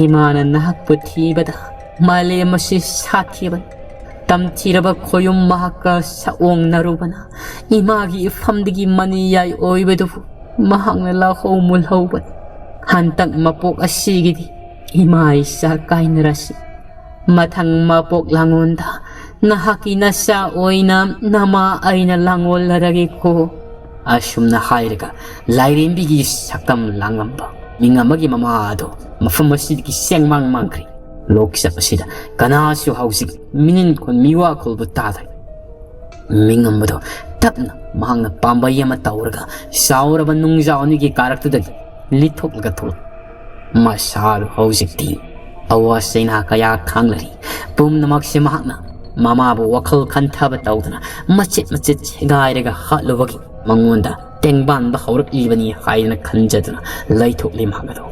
ꯏꯃꯥꯅ ꯅꯍꯥꯛꯄꯨ ꯊꯤꯕꯗ ꯃꯥꯂꯦꯝ ꯑꯁꯤ ꯁꯥꯊꯤꯕꯅꯤ꯫ ꯇꯝꯊꯤꯔꯕ ꯈꯣꯌꯨꯝ ꯃꯍꯥꯛꯀ ꯁꯛꯑꯣꯡꯅꯔꯨꯕꯅ ꯏꯃꯥꯒꯤ ꯏꯐꯝꯗꯒꯤ ꯃꯅꯤꯌꯥꯏ ꯑꯣꯏꯕꯗꯨꯕꯨ ꯃꯍꯥꯛꯅ ꯂꯥꯛꯍꯧ ꯃꯨꯜꯍꯧꯕꯅꯤ꯫ ꯍꯟꯇꯛ ꯃꯄꯣꯛ ꯑꯁꯤꯒꯤꯗꯤ ꯏꯃꯥ ꯏꯆꯥ ꯀꯥꯏꯅꯔꯁꯤ꯫ ꯃꯊꯪ ꯃꯄꯣꯛ ꯂꯥꯡꯉꯣꯟꯗ ꯅꯍꯥꯛꯀꯤ ꯅꯆꯥ ꯑꯣꯏꯅ ꯅꯃꯥ ꯑꯩꯅ ꯂꯥꯡꯉꯣꯜꯂꯔꯒꯦꯀꯣ꯫ ꯑꯁꯨꯝꯅ ꯍꯥꯏꯔꯒ ꯂꯥꯏꯔꯦꯝꯕꯤꯒꯤ ꯁꯛꯇꯝ ꯂꯥꯡꯂꯝꯕ ꯃꯤꯡ ꯑꯃꯒꯤ ꯃꯃꯥ ꯑꯗꯣ ꯃꯐꯝ ꯑꯁꯤꯗꯒꯤ ꯁꯦꯡꯃꯥꯡ ꯃꯥꯡꯈ꯭ꯔꯦ꯫ ꯂꯣꯛꯆꯠ ꯑꯁꯤꯗ ꯀꯅꯥꯁꯨ ꯍꯧꯖꯤꯛ ꯃꯤꯅꯤꯟꯈꯣꯜ ꯃꯤꯋꯥꯈꯣꯜꯕꯨ ꯇꯥꯗ꯭ꯔꯦ꯫ ꯃꯤꯡ ꯑꯃꯗꯣ ꯇꯞꯅ ꯃꯍꯥꯛꯅ ꯄꯥꯝꯕꯩ ꯑꯃ ꯇꯧꯔꯒ ꯆꯥꯎꯔꯕ ꯅꯨꯡꯖꯥꯎ ꯑꯅꯤꯒꯤ ꯀꯥꯔꯛꯇꯨꯗꯒꯤ ꯂꯤꯊꯣꯛꯂꯒ ꯊꯣꯛꯂꯛꯏ꯫ ꯃꯁꯥꯗꯨ ꯍꯧꯖꯤꯛꯇꯤ ꯑꯋꯥ ꯆꯩꯅꯥ ꯀꯌꯥ ꯈꯥꯡꯂꯔꯤ꯫ ꯄꯨꯝꯅꯃꯛꯁꯦ ꯃꯍꯥꯛꯅ ꯃꯃꯥꯕꯨ ꯋꯥꯈꯜ ꯈꯟꯊꯕ ꯇꯧꯗꯅ ꯃꯆꯦꯠ ꯃꯆꯦꯠ ꯁꯦꯒꯥꯏꯔꯒ ꯍꯥꯠꯂꯨꯕꯒꯤ ꯃꯉꯣꯟꯗ ꯇꯦꯡꯕꯥꯟꯕ ꯍꯧꯔꯛꯂꯤꯕꯅꯤ ꯍꯥꯏꯗꯅ ꯈꯟꯖꯗꯨꯅ ꯂꯩꯊꯣꯛꯂꯤ ꯃꯍꯥꯛ ꯑꯗꯨ꯫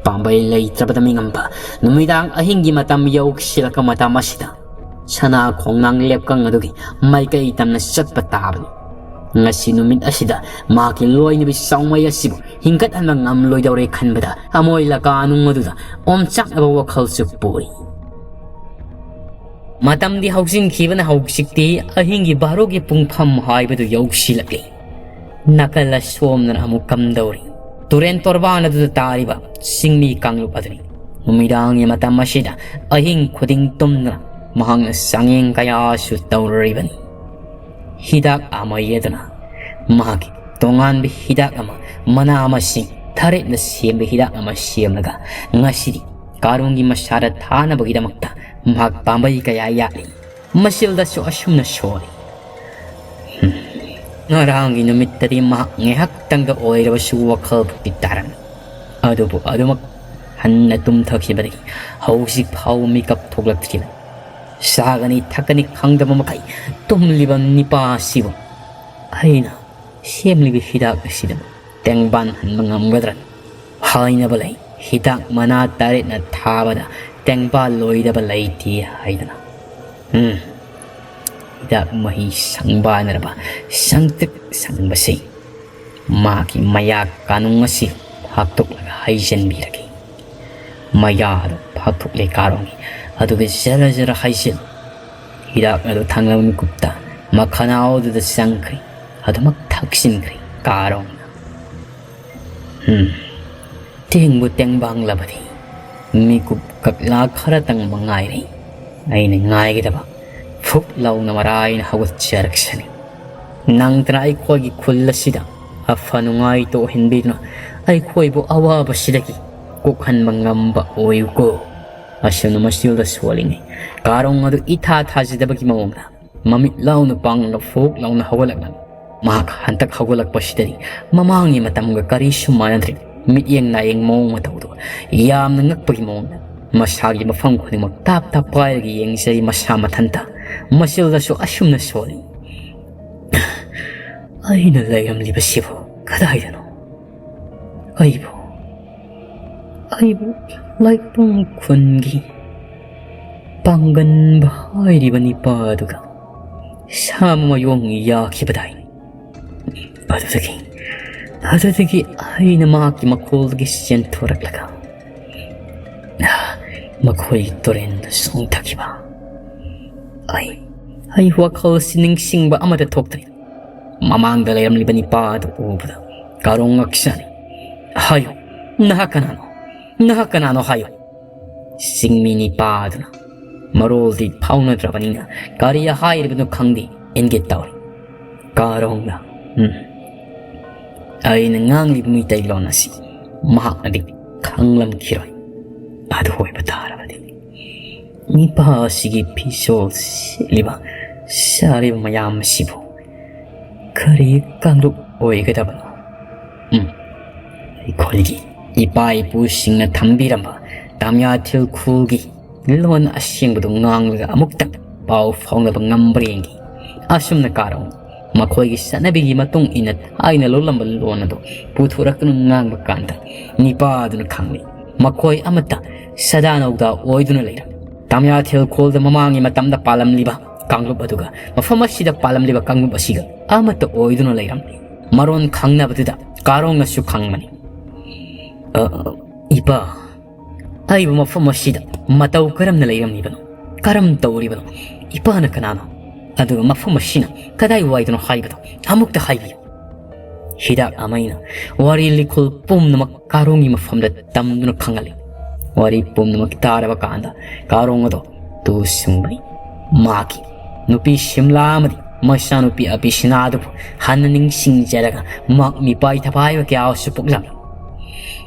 ꯄꯥꯝꯕꯩ ꯂꯩꯇ꯭ꯔꯕꯗ ꯃꯤꯉꯝꯕ ꯅꯨꯃꯤꯗꯥꯡ ꯑꯍꯤꯡꯒꯤ ꯃꯇꯝ ꯌꯧꯁꯤꯜꯂꯛꯄ ꯃꯇꯝ ꯑꯁꯤꯗ ꯁꯅꯥ ꯈꯣꯡꯅꯥꯡ ꯂꯦꯞꯀꯪ ꯑꯗꯨꯒꯤ ꯃꯥꯏꯀꯩ ꯇꯝꯅ ꯆꯠꯄ ꯇꯥꯕꯅꯤ꯫ ꯉꯁꯤ ꯅꯨꯃꯤꯠ ꯑꯁꯤꯗ ꯃꯍꯥꯛꯀꯤ ꯂꯣꯏꯅꯕꯤ ꯆꯥꯎꯃꯩ ꯑꯁꯤꯕꯨ ꯍꯤꯡꯒꯠꯍꯟꯕ ꯉꯝꯂꯣꯏꯗꯧꯔꯦ ꯈꯟꯕꯗ ꯑꯃꯣꯏ ꯂꯀꯥꯅꯨꯡ ꯑꯗꯨꯗ ꯑꯣꯝꯆꯥꯛꯅꯕ ꯋꯥꯈꯜꯁꯨ ꯄꯣꯛꯏ꯫ ꯃꯇꯝꯗꯤ ꯍꯧꯖꯤꯟꯈꯤꯕꯅ ꯍꯧꯖꯤꯛꯇꯤ ꯑꯍꯤꯡꯒꯤ ꯕꯥꯔꯣꯒꯤ ꯄꯨꯡꯐꯝ ꯍꯥꯏꯕꯗꯨ ꯌꯧꯁꯤꯜꯂꯛꯂꯤ꯫ ꯅꯥꯀꯜ ꯑꯁꯣꯝꯗꯅ ꯑꯃꯨꯛ ꯀꯝꯗꯧꯔꯤ? ꯇꯨꯔꯦꯟ ꯇꯣꯔꯕꯥꯟ ꯑꯗꯨꯗ ꯇꯥꯔꯤꯕ ꯆꯤꯡꯃꯤ ꯀꯥꯡꯂꯨꯞ ꯑꯗꯨꯅꯤ꯫ ꯅꯨꯃꯤꯗꯥꯡꯒꯤ ꯃꯇꯝ ꯑꯁꯤꯗ ꯑꯍꯤꯡ ꯈꯨꯗꯤꯡ ꯇꯨꯝꯗꯅ ꯃꯍꯥꯛꯅ ꯆꯥꯡꯌꯦꯡ ꯀꯌꯥꯁꯨ ꯇꯧꯔꯨꯔꯤꯕꯅꯤ꯫ ꯍꯤꯗꯥꯛ ꯑꯃ ꯌꯦꯗꯨꯅ ꯃꯍꯥꯛꯀꯤ ꯇꯣꯉꯥꯟꯕ ꯍꯤꯗꯥꯛ ꯑꯃ, ꯃꯅꯥ ꯃꯁꯤꯡ ꯊꯔꯦꯠꯅ ꯁꯦꯝꯕ ꯍꯤꯗꯥꯛ ꯑꯃ ꯁꯦꯝꯂꯒ ꯉꯁꯤꯗꯤ ꯀꯥꯔꯣꯡꯒꯤ ꯃꯁꯥꯗ ꯊꯥꯅꯕꯒꯤꯗꯃꯛꯇ ꯃꯍꯥꯛ ꯄꯥꯝꯕꯩ ꯀꯌꯥ ꯌꯥꯠꯂꯤ꯫ ꯃꯆꯤꯜꯗꯁꯨ ꯑꯁꯨꯝꯅ ꯁꯣꯜꯂꯤ꯫ ꯉꯔꯥꯡꯒꯤ ꯅꯨꯃꯤꯠꯇꯗꯤ ꯃꯍꯥꯛ ꯉꯥꯏꯍꯥꯛꯇꯪꯗ ꯑꯣꯏꯔꯕꯁꯨ ꯋꯥꯈꯜ ꯐꯥꯎꯗꯤ ꯇꯥꯔꯝꯃꯤ꯫ ꯑꯗꯨꯕꯨ ꯑꯗꯨꯃꯛ ꯍꯟꯅ ꯇꯨꯝꯊꯈꯤꯕꯗꯒꯤ ꯍꯧꯖꯤꯛ ꯐꯥꯎꯕ ꯃꯤꯀꯞ ꯊꯣꯛꯂꯛꯇ꯭ꯔꯤꯕꯅꯤ꯫ ꯆꯥꯒꯅꯤ ꯊꯛꯀꯅꯤ ꯈꯪꯗꯕ ꯃꯈꯩ ꯇꯨꯝꯂꯤꯕ ꯅꯤꯄꯥ ꯑꯁꯤꯕꯨ ꯑꯩꯅ ꯁꯦꯝꯂꯤꯕ ꯍꯤꯗꯥꯛ ꯑꯁꯤꯗ ꯇꯦꯡꯕꯥꯟ ꯍꯟꯕ ꯉꯝꯒꯗ꯭ꯔꯅꯤ? ꯍꯥꯏꯅꯕ ꯂꯩ, "ꯍꯤꯗꯥꯛ ꯃꯅꯥ ꯇꯔꯦꯠꯅ ꯊꯥꯕꯗ ꯇꯦꯡꯕꯥꯟ ꯂꯣꯏꯗꯕ ꯂꯩꯇꯦ" ꯍꯥꯏꯗꯅ꯫ ꯎꯝ, ꯍꯤꯗꯥꯛ ꯃꯍꯤ ꯁꯪꯕꯥꯅꯔꯕ ꯁꯪꯇ꯭ꯔꯤꯛ ꯁꯪꯕꯁꯤ ꯃꯥꯒꯤ ꯃꯌꯥ ꯀꯥꯅꯨꯡ ꯑꯁꯤ ꯐꯥꯛꯇꯣꯛꯂꯒ ꯍꯩꯖꯤꯟꯕꯤꯔꯒꯦ꯫ ꯃꯌꯥ ꯑꯗꯨ ꯐꯥꯛꯇꯣꯛꯂꯦ ꯀꯥꯔꯣꯡꯒꯤ꯫ ꯑꯗꯨꯒ ꯖꯔ ꯖꯔ ꯍꯩꯖꯤꯜ꯫ ꯍꯤꯗꯥꯛ ꯑꯗꯨ ꯊꯥꯡꯂꯕ ꯃꯤꯀꯨꯞꯇ ꯃꯈꯅꯥꯎ ꯑꯗꯨꯗ ꯆꯪꯈ꯭ꯔꯦ꯫ ꯑꯗꯨꯃꯛ ꯊꯛꯆꯤꯟꯈ꯭ꯔꯦ ꯀꯥꯔꯣꯡꯅ꯫ ꯎꯝ꯫ ꯇꯦꯡꯕꯨ ꯇꯦꯡꯕꯥꯡꯂꯕꯗꯤ ꯃꯤꯀꯨꯞ ꯀꯛꯂꯥ ꯈꯔꯇꯪ ꯃꯉꯥꯏꯔꯦ꯫ ꯑꯩꯅ ꯉꯥꯏꯒꯗꯕ ꯐꯨꯛ ꯂꯥꯎꯅ ꯃꯔꯥꯏꯅ ꯍꯧꯒꯠꯆꯔꯛꯁꯅꯤ꯫ ꯅꯪꯗꯅ ꯑꯩꯈꯣꯏꯒꯤ ꯈꯨꯜ ꯑꯁꯤꯗ ꯑꯐ ꯅꯨꯡꯉꯥꯏ ꯇꯣꯛꯍꯟꯕꯤꯗꯨꯅ ꯑꯩꯈꯣꯏꯕꯨ ꯑꯋꯥꯕꯁꯤꯗꯒꯤ ꯀꯣꯛꯍꯟꯕ ꯉꯝꯕ ꯑꯣꯏꯌꯨꯀꯣ꯫ ꯑꯁꯨꯝꯅ ꯃꯆꯤꯜꯗ ꯁꯣꯜꯂꯤꯉꯩ ꯀꯥꯔꯣꯡ ꯑꯗꯨ ꯏꯊꯥ ꯊꯥꯖꯗꯕꯒꯤ ꯃꯑꯣꯡꯗ ꯃꯃꯤꯠ ꯂꯥꯎꯅ ꯄꯥꯡꯂꯒ ꯐꯨꯛ ꯂꯥꯎꯅ ꯍꯧꯒꯠꯂꯛꯂꯝꯃꯤ꯫ ꯃꯍꯥꯛ ꯍꯟꯇꯛ ꯍꯧꯒꯠꯂꯛꯄꯁꯤꯗꯗꯤ ꯃꯃꯥꯡꯒꯤ ꯃꯇꯝꯒ ꯀꯔꯤꯁꯨ ꯃꯥꯟꯅꯗ꯭ꯔꯦ꯫ ꯃꯤꯠꯌꯦꯡ ꯅꯥꯌꯦꯡ ꯃꯑꯣꯡ ꯃꯇꯧꯗꯨ ꯌꯥꯝꯅ ꯉꯛꯄꯒꯤ ꯃꯑꯣꯡꯗ ꯃꯁꯥꯒꯤ ꯃꯐꯝ ꯈꯨꯗꯤꯡꯃꯛ ꯇꯥꯞ ꯇꯥꯞ ꯄꯥꯏꯔꯒ ꯌꯦꯡꯖꯔꯤ ꯃꯁꯥ ꯃꯊꯟꯇ꯫ ꯃꯆꯤꯜꯗꯁꯨ ꯑꯁꯨꯝꯅ ꯁꯣꯜꯂꯤ, "ꯑꯩꯅ ꯂꯩꯔꯝꯂꯤꯕꯁꯤꯕꯨ ꯀꯗꯥꯏꯗꯅꯣ? ꯑꯩꯕꯨ, ꯑꯩꯕꯨ ꯂꯥꯏꯄꯨꯡ ꯈꯨꯟꯒꯤ ꯄꯥꯡꯒꯟꯕ ꯍꯥꯏꯔꯤꯕ ꯅꯤꯄꯥ ꯑꯗꯨꯒ ꯁꯥ ꯃꯌꯣꯡ ꯌꯥꯈꯤꯕꯗꯥꯏ?" ꯑꯗꯨꯗꯒꯤ, ꯑꯗꯨꯗꯒꯤ ꯑꯩꯅ ꯃꯍꯥꯛꯀꯤ ꯃꯈꯣꯜꯗꯒꯤ ꯆꯦꯟꯊꯣꯔꯛꯂꯒ ꯃꯈꯣꯏꯒꯤ ꯇꯨꯔꯦꯟꯗ ꯆꯣꯡꯊꯈꯤꯕ꯫ ꯑꯩ, ꯑꯩ ꯋꯥꯈꯜꯁꯤ ꯅꯤꯡꯁꯤꯡꯕ ꯑꯃꯠꯇ ꯊꯣꯛꯇ꯭ꯔꯦ꯫ ꯃꯃꯥꯡꯗ ꯂꯩꯔꯝꯂꯤꯕ ꯅꯤꯄꯥ ꯑꯗꯨ ꯎꯕꯗ ꯀꯥꯔꯣꯡ ꯉꯛꯁꯅꯤ꯫ "ꯍꯥꯏꯌꯨ, ꯅꯍꯥꯛ ꯀꯅꯥꯅꯣ? ꯅꯍꯥꯛ ꯀꯅꯥꯅꯣ ꯍꯥꯏꯌꯨ?" ꯆꯤꯡꯃꯤ ꯅꯤꯄꯥ ꯑꯗꯨꯅ ꯃꯔꯣꯜꯗꯤ ꯐꯥꯎꯅꯗ꯭ꯔꯕꯅꯤꯅ ꯀꯔꯤ ꯍꯥꯏꯔꯤꯕꯅꯣ ꯈꯪꯗꯦ, ꯏꯪꯒꯤꯠ ꯇꯧꯔꯤ꯫ ꯀꯥꯔꯣꯡꯅ, "ꯎꯝ, ꯑꯩꯅ ꯉꯥꯡꯂꯤꯕ ꯃꯩꯇꯩꯂꯣꯟ ꯑꯁꯤ ꯃꯍꯥꯛꯅꯗꯤ ꯈꯪꯂꯝꯈꯤꯔꯣꯏ꯫ ꯑꯗꯨ ꯑꯣꯏꯕ ꯇꯥꯔꯕꯗꯤ ꯅꯤꯄꯥ ꯑꯁꯤꯒꯤ ꯐꯤꯖꯣꯜ ꯁꯦꯠꯂꯤꯕ ꯆꯥꯔꯤꯕ ꯃꯌꯥꯝ ꯑꯁꯤꯕꯨ ꯀꯔꯤ ꯀꯥꯡꯂꯨꯞ ꯑꯣꯏꯒꯗꯕꯅꯣ? ꯎꯝ, ꯑꯩꯈꯣꯏꯒꯤ ꯏꯄꯥ ꯏꯄꯨꯁꯤꯡꯅ ꯊꯝꯕꯤꯔꯝꯕ ꯇꯥꯃꯤꯌꯥꯊꯤꯜ ꯈꯨꯜꯒꯤ ꯂꯣꯟ ꯑꯁꯦꯡꯕꯗꯨ ꯉꯥꯡꯂꯒ ꯑꯃꯨꯛꯇꯪ ꯄꯥꯎ ꯐꯥꯎꯅꯕ ꯉꯝꯕ꯭ꯔꯥ ꯌꯦꯡꯒꯦ꯫ ꯑꯁꯨꯝꯅ ꯀꯥꯔꯣꯡ ꯃꯈꯣꯏꯒꯤ ꯆꯠꯅꯕꯤꯒꯤ ꯃꯇꯨꯡ ꯏꯟꯅ ꯊꯥꯏꯅ ꯂꯧꯂꯝꯕ ꯂꯣꯟ ꯑꯗꯨ ꯄꯨꯊꯣꯔꯛꯇꯨꯅ ꯉꯥꯡꯕ ꯀꯥꯟꯗ ꯅꯤꯄꯥꯗꯨꯅ ꯈꯪꯂꯦ꯫ ꯃꯈꯣꯏ ꯑꯃꯠꯇ ꯁꯗꯥ ꯅꯧꯗꯥ ꯑꯣꯏꯗꯨꯅ ꯂꯩꯔꯝꯃꯤ꯫ ꯇꯥꯃꯤꯌꯥꯊꯦꯜ ꯈꯣꯜꯗ ꯃꯃꯥꯡꯒꯤ ꯃꯇꯝꯗ ꯄꯥꯜꯂꯝꯂꯤꯕ ꯀꯥꯡꯂꯨꯞ ꯑꯗꯨꯒ ꯃꯐꯝ ꯑꯁꯤꯗ ꯄꯥꯜꯂꯝꯂꯤꯕ ꯀꯥꯡꯂꯨꯞ ꯑꯁꯤꯒ ꯑꯃꯠꯇ ꯑꯣꯏꯗꯨꯅ ꯂꯩꯔꯝꯂꯤ꯫ ꯃꯔꯣꯟ ꯈꯪꯅꯕꯗꯨꯗ ꯀꯥꯔꯣꯡꯅꯁꯨ ꯈꯪꯕꯅꯤ꯫ "ꯑ, ꯏꯄꯥ, ꯑꯩꯕꯨ ꯃꯐꯝ ꯑꯁꯤꯗ ꯃꯇꯧ ꯀꯔꯝꯅ ꯂꯩꯔꯝꯂꯤꯕꯅꯣ? ꯀꯔꯝ ꯇꯧꯔꯤꯕꯅꯣ? ꯏꯄꯥꯅ ꯀꯅꯥꯅꯣ? ꯑꯗꯨꯒ ꯃꯐꯝ ꯑꯁꯤꯅ ꯀꯗꯥꯏ ꯋꯥꯏꯗꯅꯣ ꯍꯥꯏꯕꯗꯣ ꯑꯃꯨꯛꯇ ꯍꯥꯏꯕꯤꯌꯨ꯫" ꯍꯤꯗꯥꯛ ꯑꯃꯩꯅ ꯋꯥꯔꯤ ꯂꯤꯈꯣꯜ ꯄꯨꯝꯅꯃꯛ ꯀꯥꯔꯣꯡꯒꯤ ꯃꯐꯝꯗ ꯇꯝꯗꯨꯅ ꯈꯪꯍꯜꯂꯤ꯫ ꯋꯥꯔꯤ ꯄꯨꯝꯅꯃꯛ ꯇꯥꯔꯕ ꯀꯥꯟꯗ ꯀꯥꯔꯣꯡ ꯑꯗꯣ ꯇꯨ ꯁꯨꯡꯕꯅꯤ꯫ ꯃꯍꯥꯛꯀꯤ ꯅꯨꯄꯤ ꯁꯤꯝꯂꯥ ꯑꯃꯗꯤ ꯃꯆꯥꯅꯨꯄꯤ ꯑꯕꯤꯁꯤꯅꯥꯗꯨꯕꯨ ꯍꯟꯅ ꯅꯤꯡꯁꯤꯡꯖꯔꯒ ꯃꯍꯥꯛ ꯃꯤꯄꯥꯏ ꯊꯄꯥꯏꯕ ꯀꯌꯥꯁꯨ ꯄꯣꯛꯂꯝꯃꯤ꯫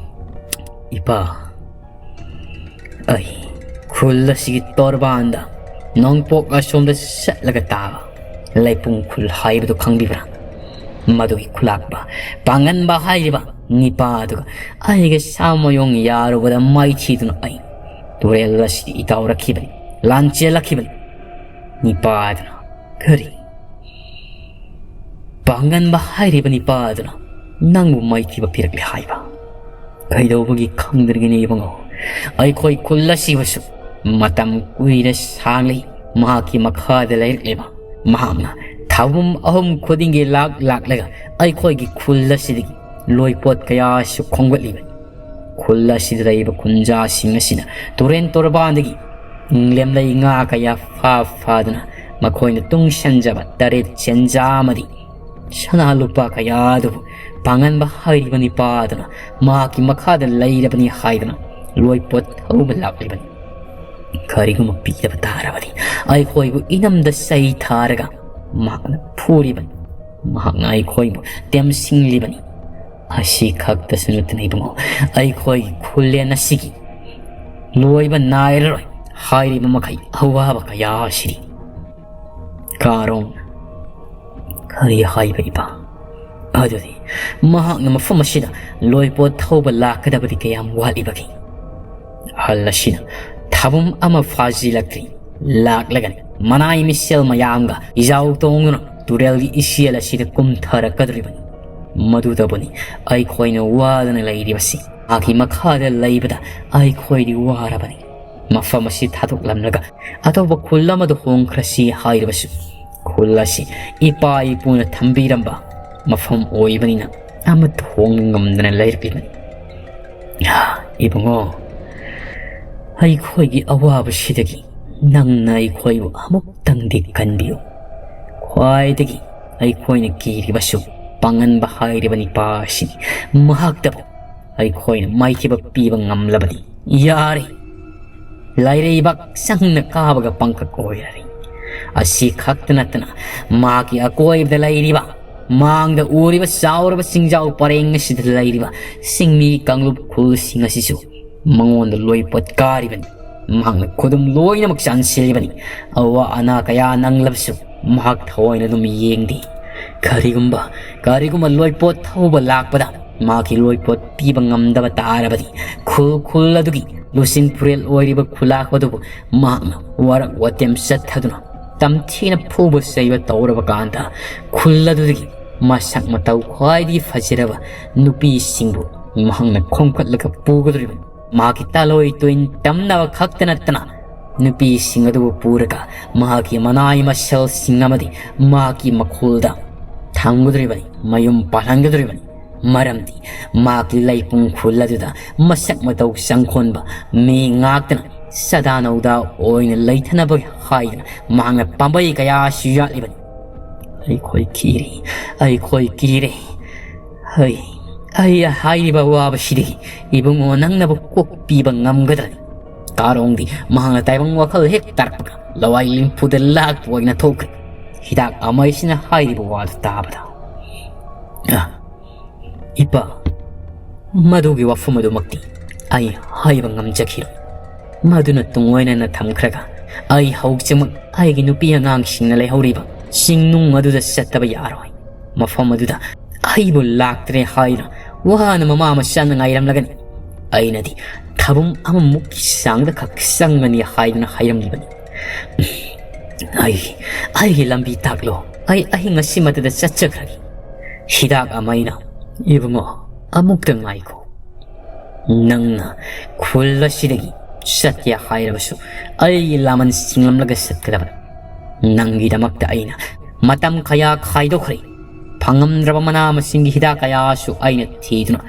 "ꯏꯄꯥ, ꯑꯩ ꯈꯨꯜ ꯑꯁꯤꯒꯤ ꯇꯣꯔꯕꯥꯟꯗ ꯅꯣꯡꯄꯣꯛ ꯑꯁꯣꯝꯗ ꯆꯠꯂꯒ ꯇꯥꯕ ꯂꯩꯄꯨꯡ ꯈꯨꯜ ꯍꯥꯏꯕꯗꯨ ꯈꯪꯕꯤꯕ꯭ꯔꯥ? ꯃꯗꯨꯒꯤ ꯈꯨꯂꯥꯛꯄ ꯄꯥꯡꯒꯟꯕ ꯍꯥꯏꯔꯤꯕ ꯅꯤꯄꯥ ꯑꯗꯨꯒ ꯑꯩꯒ ꯁꯥꯃꯌꯣꯡ ꯌꯥꯔꯨꯕꯗ ꯃꯥꯏꯊꯤꯗꯨꯅ ꯑꯩ ꯇꯨꯔꯦꯜ ꯑꯁꯤꯗ ꯏꯇꯥꯎꯔꯛꯈꯤꯕꯅꯤ, ꯂꯥꯟꯆꯦꯜꯂꯛꯈꯤꯕꯅꯤ꯫" ꯅꯤꯄꯥ ꯑꯗꯨꯅ, "ꯀꯔꯤ? ꯄꯥꯡꯒꯟꯕ ꯍꯥꯏꯔꯤꯕ ꯅꯤꯄꯥ ꯑꯗꯨꯅ ꯅꯪꯕꯨ ꯃꯥꯏꯊꯤꯕ ꯄꯤꯔꯛꯂꯦ ꯍꯥꯏꯕ? ꯀꯩꯗꯧꯕꯒꯤ ꯈꯪꯗ꯭ꯔꯤꯒꯤꯅꯤ ꯏꯕꯨꯡꯉꯣ? ꯑꯩꯈꯣꯏ ꯈꯨꯜ ꯑꯁꯤꯕꯨꯁꯨ ꯃꯇꯝ ꯀꯨꯏꯅ ꯁꯥꯡꯂꯤ ꯃꯍꯥꯛꯀꯤ ꯃꯈꯥꯗ ꯂꯩꯔꯛꯂꯤꯕ꯫ ꯃꯍꯥꯛꯅ ꯊꯥꯕꯨꯝ ꯑꯍꯨꯝ ꯈꯨꯗꯤꯡꯒꯤ ꯂꯥꯛ ꯂꯥꯛꯂꯒ ꯑꯩꯈꯣꯏꯒꯤ ꯈꯨꯜ ꯑꯁꯤꯗꯒꯤ ꯂꯣꯏꯄꯣꯠ ꯀꯌꯥꯁꯨ ꯈꯣꯝꯒꯠꯂꯤꯕꯅꯤ꯫ ꯈꯨꯜ ꯑꯁꯤꯗ ꯂꯩꯔꯤꯕ ꯈꯨꯟꯖꯥꯁꯤꯡ ꯑꯁꯤꯅ ꯇꯨꯔꯦꯟ ꯇꯣꯔꯕꯥꯟꯗꯒꯤ ꯂꯦꯝꯂꯩ ꯉꯥ ꯀꯌꯥ ꯐꯥ ꯐꯥꯗꯨꯅ ꯃꯈꯣꯏꯅ ꯇꯨꯡꯁꯟꯖꯕ ꯇꯔꯦꯠ ꯆꯦꯟꯖꯥ ꯑꯃꯗꯤ ꯁꯅꯥ ꯂꯨꯄꯥ ꯀꯌꯥ ꯑꯗꯨꯕꯨ ꯄꯥꯡꯒꯟꯕ ꯍꯥꯏꯔꯤꯕ ꯅꯤꯄꯥ ꯑꯗꯨꯅ ꯃꯍꯥꯛꯀꯤ ꯃꯈꯥꯗ ꯂꯩꯔꯕꯅꯤ ꯍꯥꯏꯗꯨꯅ ꯂꯣꯏꯄꯣꯠ ꯊꯧꯕ ꯂꯥꯛꯂꯤꯕꯅꯤ꯫ ꯀꯔꯤꯒꯨꯝꯕ ꯄꯤꯗꯕ ꯇꯥꯔꯕꯗꯤ ꯑꯩꯈꯣꯏꯕꯨ ꯏꯅꯝꯗ ꯆꯩ ꯊꯥꯔꯒ ꯃꯍꯥꯛꯅ ꯐꯨꯔꯤꯕꯅꯤ꯫ ꯃꯍꯥꯛꯅ ꯑꯩꯈꯣꯏꯕꯨ ꯇꯦꯝꯁꯤꯡꯂꯤꯕꯅꯤ꯫ ꯑꯁꯤ ꯈꯛꯇꯁꯨ ꯅꯠꯇꯅ ꯏꯕꯨꯡꯉꯣ, ꯑꯩꯈꯣꯏꯒꯤ ꯈꯨꯂꯦꯟ ꯑꯁꯤꯒꯤ ꯂꯣꯏꯕ ꯅꯥꯏꯔꯔꯣꯏ ꯍꯥꯏꯔꯤꯕ ꯃꯈꯩ ꯑꯋꯥꯕ ꯀꯌꯥ ꯑꯁꯤꯗꯤ ꯀꯥꯔꯣꯡ ꯀꯔꯤ ꯍꯥꯏꯕ ꯏꯄꯥ? ꯑꯗꯨꯗꯤ ꯃꯍꯥꯛꯅ ꯃꯐꯝ ꯑꯁꯤꯗ ꯂꯣꯏꯄꯣꯠ ꯊꯧꯕ ꯂꯥꯛꯀꯗꯕꯗꯤ ꯀꯌꯥꯝ ꯋꯥꯠꯂꯤꯕꯒꯦ? ꯑꯍꯜ ꯑꯁꯤꯅ ꯊꯥꯕꯨꯝ ꯑꯃ ꯐꯥꯖꯤꯜꯂꯛꯇ꯭ꯔꯤ꯫ ꯂꯥꯛꯂꯒꯅꯤ ꯃꯅꯥꯏ ꯃꯤꯁꯦꯜ ꯃꯌꯥꯝꯒ ꯏꯖꯥꯎ ꯇꯣꯡꯗꯨꯅ ꯇꯨꯔꯦꯜꯒꯤ ꯏꯆꯦꯜ ꯑꯁꯤꯗ ꯀꯨꯝꯊꯔꯛꯀꯗꯧꯔꯤꯕꯅꯤ꯫ ꯃꯗꯨꯗꯕꯨꯅꯤ ꯑꯩꯈꯣꯏꯅ ꯋꯥꯗꯅ ꯂꯩꯔꯤꯕꯁꯤ꯫ ꯃꯍꯥꯛꯀꯤ ꯃꯈꯥꯗ ꯂꯩꯕꯗ ꯑꯩꯈꯣꯏꯗꯤ ꯋꯥꯔꯕꯅꯤ꯫ ꯃꯐꯝ ꯑꯁꯤ ꯊꯥꯗꯣꯛꯂꯝꯂꯒ ꯑꯇꯣꯞꯄ ꯈꯨꯜ ꯑꯃꯗ ꯍꯣꯡꯈ꯭ꯔꯁꯤ ꯍꯥꯏꯔꯕꯁꯨ, ꯈꯨꯜ ꯑꯁꯤ ꯏꯄꯥ ꯏꯄꯨꯅ ꯊꯝꯕꯤꯔꯝꯕ ꯃꯐꯝ ꯑꯣꯏꯕꯅꯤꯅ ꯑꯃꯠꯇ ꯍꯣꯡꯕ ꯉꯝꯗꯅ ꯂꯩꯔꯛꯂꯤꯕꯅꯤ꯫ ꯏꯕꯨꯡꯉꯣ, ꯑꯩꯈꯣꯏꯒꯤ ꯑꯋꯥꯕꯁꯤꯗꯒꯤ ꯅꯪꯅ ꯑꯩꯈꯣꯏꯕꯨ ꯑꯃꯨꯛꯇꯪꯗꯤ ꯀꯟꯕꯤꯌꯨ꯫ ꯈ꯭ꯋꯥꯏꯗꯒꯤ ꯑꯩꯈꯣꯏꯅ ꯀꯤꯔꯤꯕꯁꯨ ꯄꯥꯡꯒꯟꯕ ꯍꯥꯏꯔꯤꯕ ꯅꯤꯄꯥ ꯑꯁꯤꯅꯤ꯫ ꯃꯍꯥꯛꯇꯕꯨ ꯑꯩꯈꯣꯏꯅ ꯃꯥꯏꯊꯤꯕ ꯄꯤꯕ ꯉꯝꯂꯕꯗꯤ ꯌꯥꯔꯦ꯫ ꯂꯥꯏꯔꯩꯕꯥꯛ ꯁꯪꯅ ꯀꯥꯕꯒ ꯄꯪꯀꯛ ꯑꯣꯏꯔꯔꯦ꯫ ꯑꯁꯤ ꯈꯛꯇ ꯅꯠꯇꯅ ꯃꯍꯥꯛꯀꯤ ꯑꯀꯣꯏꯕꯗ ꯂꯩꯔꯤꯕ, ꯃꯥꯡꯗ ꯎꯔꯤꯕ ꯆꯥꯎꯔꯕ ꯆꯤꯡꯖꯥꯎ ꯄꯔꯦꯡ ꯑꯁꯤꯗ ꯂꯩꯔꯤꯕ ꯆꯤꯡꯃꯤ ꯀꯥꯡꯂꯨꯞ ꯈꯨꯜꯁꯤꯡ ꯑꯁꯤꯁꯨ ꯃꯉꯣꯟꯗ ꯂꯣꯏꯄꯣꯠ ꯀꯥꯔꯤꯕꯅꯤ꯫ ꯃꯍꯥꯛꯅ ꯈꯨꯗꯨꯝ ꯂꯣꯏꯅꯃꯛ ꯆꯥꯟꯁꯤꯜꯂꯤꯕꯅꯤ꯫ ꯑꯋꯥ ꯑꯅꯥ ꯀꯌꯥ ꯅꯪꯂꯕꯁꯨ ꯃꯍꯥꯛ ꯊꯑꯣꯏꯅ ꯑꯗꯨꯝ ꯌꯦꯡꯗꯦ꯫ ꯀꯔꯤꯒꯨꯝꯕ, ꯀꯔꯤꯒꯨꯝꯕ ꯂꯣꯏꯄꯣꯠ ꯊꯧꯕ ꯂꯥꯛꯄꯗ ꯃꯍꯥꯛꯀꯤ ꯂꯣꯏꯄꯣꯠ ꯄꯤꯕ ꯉꯝꯗꯕ ꯇꯥꯔꯕꯗꯤ, ꯈꯨꯜ ꯈꯨꯜ ꯑꯗꯨꯒꯤ ꯂꯨꯆꯤꯡ ꯄꯨꯔꯦꯜ ꯑꯣꯏꯔꯤꯕ ꯈꯨꯂꯥꯛ ꯑꯗꯨꯕꯨ ꯃꯍꯥꯛꯅ ꯋꯥꯔꯛ ꯋꯥꯇꯦꯝ ꯆꯠꯊꯗꯨꯅ ꯇꯝꯊꯤꯅ ꯐꯨꯕ ꯆꯩꯕ ꯇꯧꯔꯕ ꯀꯥꯟꯗ, ꯈꯨꯜ ꯑꯗꯨꯗꯒꯤ ꯃꯁꯛ ꯃꯇꯧ ꯈ꯭ꯋꯥꯏꯗꯒꯤ ꯐꯖꯔꯕ ꯅꯨꯄꯤꯁꯤꯡꯕꯨ ꯃꯍꯥꯛꯅ ꯈꯣꯝꯒꯠꯂꯒ ꯄꯨꯒꯗꯧꯔꯤꯕꯅꯤ꯫ ꯃꯍꯥꯛꯀꯤ ꯇꯥꯂꯣꯏ ꯇꯣꯏꯟ ꯇꯝꯅꯕ ꯈꯛꯇ ꯅꯠꯇꯅ, ꯅꯨꯄꯤꯁꯤꯡ ꯑꯗꯨꯕꯨ ꯄꯨꯔꯒ ꯃꯍꯥꯛꯀꯤ ꯃꯅꯥꯏ ꯃꯁꯦꯜꯁꯤꯡ ꯑꯃꯗꯤ ꯃꯍꯥꯛꯀꯤ ꯃꯈꯣꯜꯗ ꯊꯝꯒꯗꯧꯔꯤꯕꯅꯤ, ꯃꯌꯨꯝ ꯄꯥꯜꯍꯟꯒꯗꯧꯔꯤꯕꯅꯤ꯫ ꯃꯔꯝꯗꯤ ꯃꯍꯥꯛꯀꯤ ꯂꯩꯄꯨꯡ ꯈꯨꯜ ꯑꯗꯨꯗ ꯃꯁꯛ ꯃꯇꯧ ꯆꯪꯈꯣꯟꯕ ꯃꯤ ꯉꯥꯛꯇꯅ ꯆꯥꯗꯥ ꯅꯧꯗꯥ ꯑꯣꯏꯅ ꯂꯩꯊꯅꯕ ꯍꯥꯏꯗꯅ ꯃꯍꯥꯛꯅ ꯄꯥꯝꯕꯩ ꯀꯌꯥꯁꯨ ꯌꯥꯠꯂꯤꯕꯅꯤ꯫ ꯑꯩꯈꯣꯏ ꯀꯤꯔꯦ, ꯑꯩꯈꯣꯏ ꯀꯤꯔꯦ꯫ ꯍꯩ, ꯑꯩ ꯍꯥꯏꯔꯤꯕ ꯑꯋꯥꯕꯁꯤꯗꯒꯤ ꯏꯕꯨꯡꯉꯣ ꯅꯪꯅꯕꯨ ꯀꯣꯛꯄꯤꯕ ꯉꯝꯒꯗ꯭ꯔꯅꯤ? ꯀꯥꯔꯣꯡꯗꯤ ꯃꯍꯥꯛꯅ ꯇꯥꯏꯕꯪ ꯋꯥꯈꯜ ꯍꯦꯛ ꯇꯥꯔꯛꯄꯒ ꯂꯋꯥꯏ ꯂꯤꯝꯐꯨꯗ ꯂꯥꯛꯄ ꯑꯣꯏꯅ ꯊꯣꯛꯈ꯭ꯔꯦ꯫ ꯍꯤꯗꯥꯛ ꯑꯃꯩꯁꯤꯅ ꯍꯥꯏꯔꯤꯕ ꯋꯥꯗꯨ ꯇꯥꯕꯗ, "ꯑ, ꯏꯄꯥ, ꯃꯗꯨꯒꯤ ꯋꯥꯐꯝ ꯑꯗꯨꯃꯛꯇꯤ ꯑꯩ ꯍꯥꯏꯕ ꯉꯝꯖꯈꯤꯔꯣꯏ꯫ ꯃꯗꯨꯅ ꯇꯨꯡ ꯑꯣꯏꯅꯅ ꯊꯝꯈ꯭ꯔꯒ ꯑꯩ ꯍꯧꯖꯤꯛꯃꯛ ꯑꯩꯒꯤ ꯅꯨꯄꯤ ꯑꯉꯥꯡꯁꯤꯡꯅ ꯂꯩꯍꯧꯔꯤꯕ ꯆꯤꯡꯅꯨꯡ ꯑꯗꯨꯗ ꯆꯠꯇꯕ ꯌꯥꯔꯣꯏ꯫ ꯃꯐꯝ ꯑꯗꯨꯗ ꯑꯩꯕꯨ ꯂꯥꯛꯇ꯭ꯔꯦ ꯍꯥꯏꯅ ꯋꯥꯅ ꯃꯃꯥ ꯃꯆꯥꯅ ꯉꯥꯏꯔꯝꯂꯒꯅꯤ꯫ ꯑꯩꯅꯗꯤ ꯊꯥꯕꯨꯝ ꯑꯃꯃꯨꯛꯀꯤ ꯆꯥꯡꯗ ꯈꯛ ꯆꯪꯒꯅꯤ ꯍꯥꯏꯗꯨꯅ ꯍꯥꯏꯔꯝꯂꯤꯕꯅꯤ꯫ ꯑꯩ, ꯑꯩꯒꯤ ꯂꯝꯕꯤ ꯇꯥꯛꯂꯣ꯫ ꯑꯩ ꯑꯍꯤꯡ ꯑꯁꯤ ꯃꯇꯗ ꯆꯠꯆꯈ꯭ꯔꯒꯦ꯫ ꯍꯤꯗꯥꯛ ꯑꯃ ꯑꯩꯅ, "ꯏꯕꯨꯡꯉꯣ, ꯑꯃꯨꯛꯇ ꯉꯥꯏꯈꯣ꯫ ꯅꯪꯅ ꯈꯨꯜ ꯑꯁꯤꯗꯒꯤ ꯆꯠꯀꯦ ꯍꯥꯏꯔꯕꯁꯨ ꯑꯩꯒꯤ ꯂꯥꯃꯟ ꯆꯤꯡꯂꯝꯂꯒ ꯆꯠꯀꯗꯕꯅꯤ꯫ ꯅꯪꯒꯤꯗꯃꯛꯇ ꯑꯩꯅ ꯃꯇꯝ ꯀꯌꯥ ꯈꯥꯏꯗꯣꯛꯈ꯭ꯔꯦ꯫ ꯐꯪꯉꯝꯗ꯭ꯔꯕ ꯃꯅꯥ ꯃꯁꯤꯡꯒꯤ ꯍꯤꯗꯥꯛ ꯀꯌꯥꯁꯨ ꯑꯩꯅ ꯊꯤꯗꯨꯅ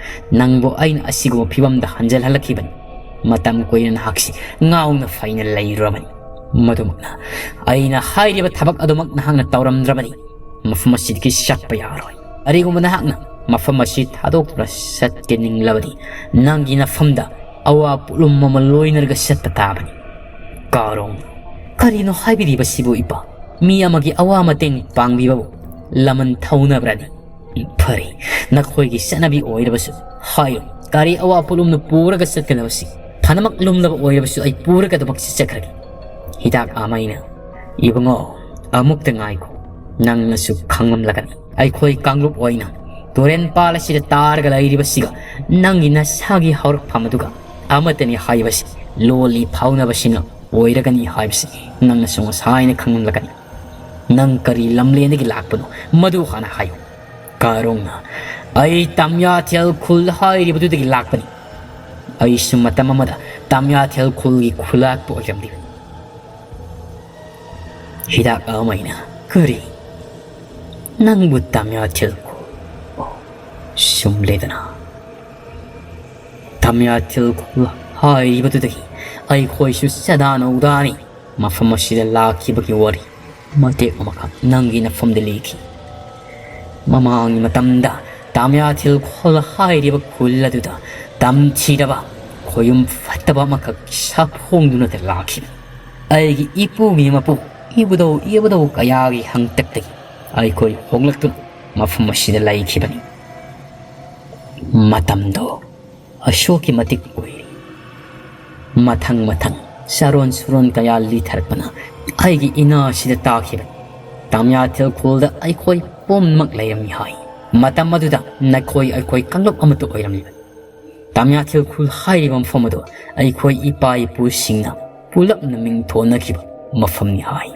ꯅꯪꯕꯨ ꯑꯩꯅ ꯑꯁꯤꯒꯨꯝꯕ ꯐꯤꯕꯝꯗ ꯍꯟꯖꯤꯜꯍꯜꯂꯛꯈꯤꯕꯅꯤ꯫ ꯃꯇꯝ ꯀꯨꯏꯅ ꯅꯍꯥꯛꯁꯤ ꯉꯥꯎꯅ ꯐꯩꯅ ꯂꯩꯔꯨꯔꯕꯅꯤ꯫ ꯃꯗꯨꯃꯛꯅ ꯑꯩꯅ ꯍꯥꯏꯔꯤꯕ ꯊꯕꯛ ꯑꯗꯨꯃꯛ ꯅꯍꯥꯛꯅ ꯇꯧꯔꯝꯗ꯭ꯔꯕꯗꯤ ꯃꯐꯝ ꯑꯁꯤꯗꯒꯤ ꯆꯠꯄ ꯌꯥꯔꯣꯏ꯫ ꯀꯔꯤꯒꯨꯝꯕ ꯅꯍꯥꯛꯅ ꯃꯐꯝ ꯑꯁꯤ ꯊꯥꯗꯣꯛꯇꯨꯅ ꯆꯠꯀꯦ ꯅꯤꯡꯂꯕꯗꯤ ꯅꯪꯒꯤ ꯅꯐꯝꯗ ꯑꯋꯥ ꯄꯣꯠꯂꯨꯝ ꯑꯃ ꯂꯣꯏꯅꯔꯒ ꯆꯠꯄ ꯇꯥꯕꯅꯤ꯫" ꯀꯥꯔꯣꯡ, "ꯀꯔꯤꯅꯣ ꯍꯥꯏꯕꯤꯔꯤꯕꯁꯤꯕꯨ ꯏꯄꯥ? ꯃꯤ ꯑꯃꯒꯤ ꯑꯋꯥ ꯃꯇꯦꯡ ꯄꯥꯡꯕꯤꯕꯕꯨ ꯂꯃꯟ ꯊꯧꯅꯕ꯭ꯔꯅꯤ? ꯐꯔꯦ, ꯅꯈꯣꯏꯒꯤ ꯆꯠꯅꯕꯤ ꯑꯣꯏꯔꯕꯁꯨ ꯍꯥꯏꯌꯨ, ꯀꯔꯤ ꯑꯋꯥ ꯄꯣꯠꯂꯨꯝꯅ ꯄꯨꯔꯒ ꯆꯠꯀꯗꯕꯁꯤ? ꯐꯅꯃꯛ ꯂꯨꯝꯂꯕ ꯑꯣꯏꯔꯕꯁꯨ ꯑꯩ ꯄꯨꯔꯒ ꯑꯗꯨꯃꯛ ꯆꯠꯆꯈ꯭ꯔꯒꯦ꯫" ꯍꯤꯗꯥꯛ ꯑꯃ ꯑꯩꯅ, "ꯏꯕꯨꯡꯉꯣ, ꯑꯃꯨꯛꯇ ꯉꯥꯏꯈꯣ, ꯅꯪꯅꯁꯨ ꯈꯪꯂꯝꯂꯒꯅꯤ꯫ ꯑꯩꯈꯣꯏ ꯀꯥꯡꯂꯨꯞ ꯑꯣꯏꯅ ꯇꯨꯔꯦꯟ ꯄꯥꯜ ꯑꯁꯤꯗ ꯇꯥꯔꯒ ꯂꯩꯔꯤꯕꯁꯤꯒ ꯅꯪꯒꯤ ꯅꯁꯥꯒꯤ ꯍꯧꯔꯛꯐꯝ ꯑꯗꯨꯒ ꯑꯃꯠꯇꯅꯤ ꯍꯥꯏꯕꯁꯤ ꯂꯣꯜꯂꯤ ꯐꯥꯎꯅꯕꯁꯤꯅ ꯑꯣꯏꯔꯒꯅꯤ ꯍꯥꯏꯕꯁꯤ ꯅꯪꯅꯁꯨ ꯉꯁꯥꯏꯅ ꯈꯪꯂꯝꯂꯒꯅꯤ꯫ ꯅꯪ ꯀꯔꯤ ꯂꯝꯂꯦꯟꯗꯒꯤ ꯂꯥꯛꯄꯅꯣ, ꯃꯗꯨ ꯍꯥꯟꯅ ꯍꯥꯏꯌꯨ꯫" ꯀꯥꯔꯣꯡꯅ, "ꯑꯩ ꯇꯥꯃꯤꯌꯥꯊꯦꯜ ꯈꯨꯜ ꯍꯥꯏꯔꯤꯕꯗꯨꯗꯒꯤ ꯂꯥꯛꯄꯅꯤ꯫ ꯑꯩꯁꯨ ꯃꯇꯝ ꯑꯃꯗ ꯇꯥꯃꯤꯌꯥꯊꯦꯜ ꯈꯨꯜꯒꯤ ꯈꯨꯂꯥꯛꯄ ꯑꯣꯏꯔꯝꯂꯤꯕꯅꯤ꯫" ꯍꯤꯗꯥꯛ ꯑꯃ ꯑꯩꯅ, "ꯀꯔꯤ? ꯅꯪꯕꯨ ꯇꯥꯃꯤꯌꯥꯊꯦꯜ ꯈꯨꯜ? ꯑꯣ, ꯆꯨꯝꯂꯦꯗꯅ꯫ ꯇꯥꯃꯤꯌꯥꯊꯦꯜ ꯈꯨꯜ ꯍꯥꯏꯔꯤꯕꯗꯨꯗꯒꯤ ꯑꯩꯈꯣꯏꯁꯨ ꯆꯗꯥ ꯅꯧꯗꯥꯅꯤ ꯃꯐꯝ ꯑꯁꯤꯗ ꯂꯥꯛꯈꯤꯕꯒꯤ ꯋꯥꯔꯤ ꯃꯇꯦꯛ ꯑꯃꯈꯛ ꯅꯪꯒꯤ ꯅꯐꯝꯗ ꯂꯤꯈꯤ꯫ ꯃꯃꯥꯡꯒꯤ ꯃꯇꯝꯗ ꯇꯥꯃꯤꯌꯥꯊꯦꯜ ꯈꯨꯜ ꯍꯥꯏꯔꯤꯕ ꯈꯨꯜ ꯑꯗꯨꯗ ꯇꯝꯊꯤꯔꯕ, ꯈꯣꯌꯨꯝ ꯐꯠꯇꯕ ꯑꯃꯈꯛ ꯁꯥꯐꯣꯡꯗꯨꯅ ꯂꯥꯛꯈꯤꯕꯅꯤ꯫ ꯑꯩꯒꯤ ꯏꯄꯨꯒꯤ ꯃꯄꯨ ꯏꯕꯨꯙꯧ ꯏꯕꯨꯙꯧ ꯀꯌꯥꯒꯤ ꯍꯪꯇꯛꯇꯒꯤ ꯑꯩꯈꯣꯏ ꯍꯣꯡꯂꯛꯇꯨꯅ ꯃꯐꯝ ꯑꯁꯤꯗ ꯂꯩꯈꯤꯕꯅꯤ꯫ ꯃꯇꯝꯗꯣ ꯑꯁꯨꯛꯀꯤ ꯃꯇꯤꯛ ꯀꯨꯏꯔꯦ꯫ ꯃꯊꯪ ꯃꯊꯪ ꯆꯥꯔꯣꯟ ꯁꯨꯔꯣꯟ ꯀꯌꯥ ꯂꯤꯊꯔꯛꯄꯅ ꯑꯩꯒꯤ ꯏꯅꯥ ꯑꯁꯤꯗ ꯇꯥꯈꯤꯕꯅꯤ꯫ ꯇꯥꯃꯤꯌꯥꯊꯦꯜ ꯈꯨꯜꯗ ꯑꯩꯈꯣꯏ ꯄꯨꯝꯅꯃꯛ ꯂꯩꯔꯝꯃꯤ ꯍꯥꯏ꯫ ꯃꯇꯝ ꯑꯗꯨꯗ ꯅꯈꯣꯏ ꯑꯩꯈꯣꯏ ꯀꯥꯡꯂꯨꯞ ꯑꯃꯠꯇ ꯑꯣꯏꯔꯝꯂꯤꯕꯅꯤ꯫ ꯇꯥꯃꯤꯌꯥꯊꯦꯜ ꯈꯨꯜ ꯍꯥꯏꯔꯤꯕ ꯃꯐꯝ ꯑꯗꯨ ꯑꯩꯈꯣꯏ ꯏꯄꯥ ꯏꯄꯨꯁꯤꯡꯅ ꯄꯨꯂꯞꯅ ꯃꯤꯡ ꯊꯣꯟꯅꯈꯤꯕ ꯃꯐꯝꯅꯤ ꯍꯥꯏ꯫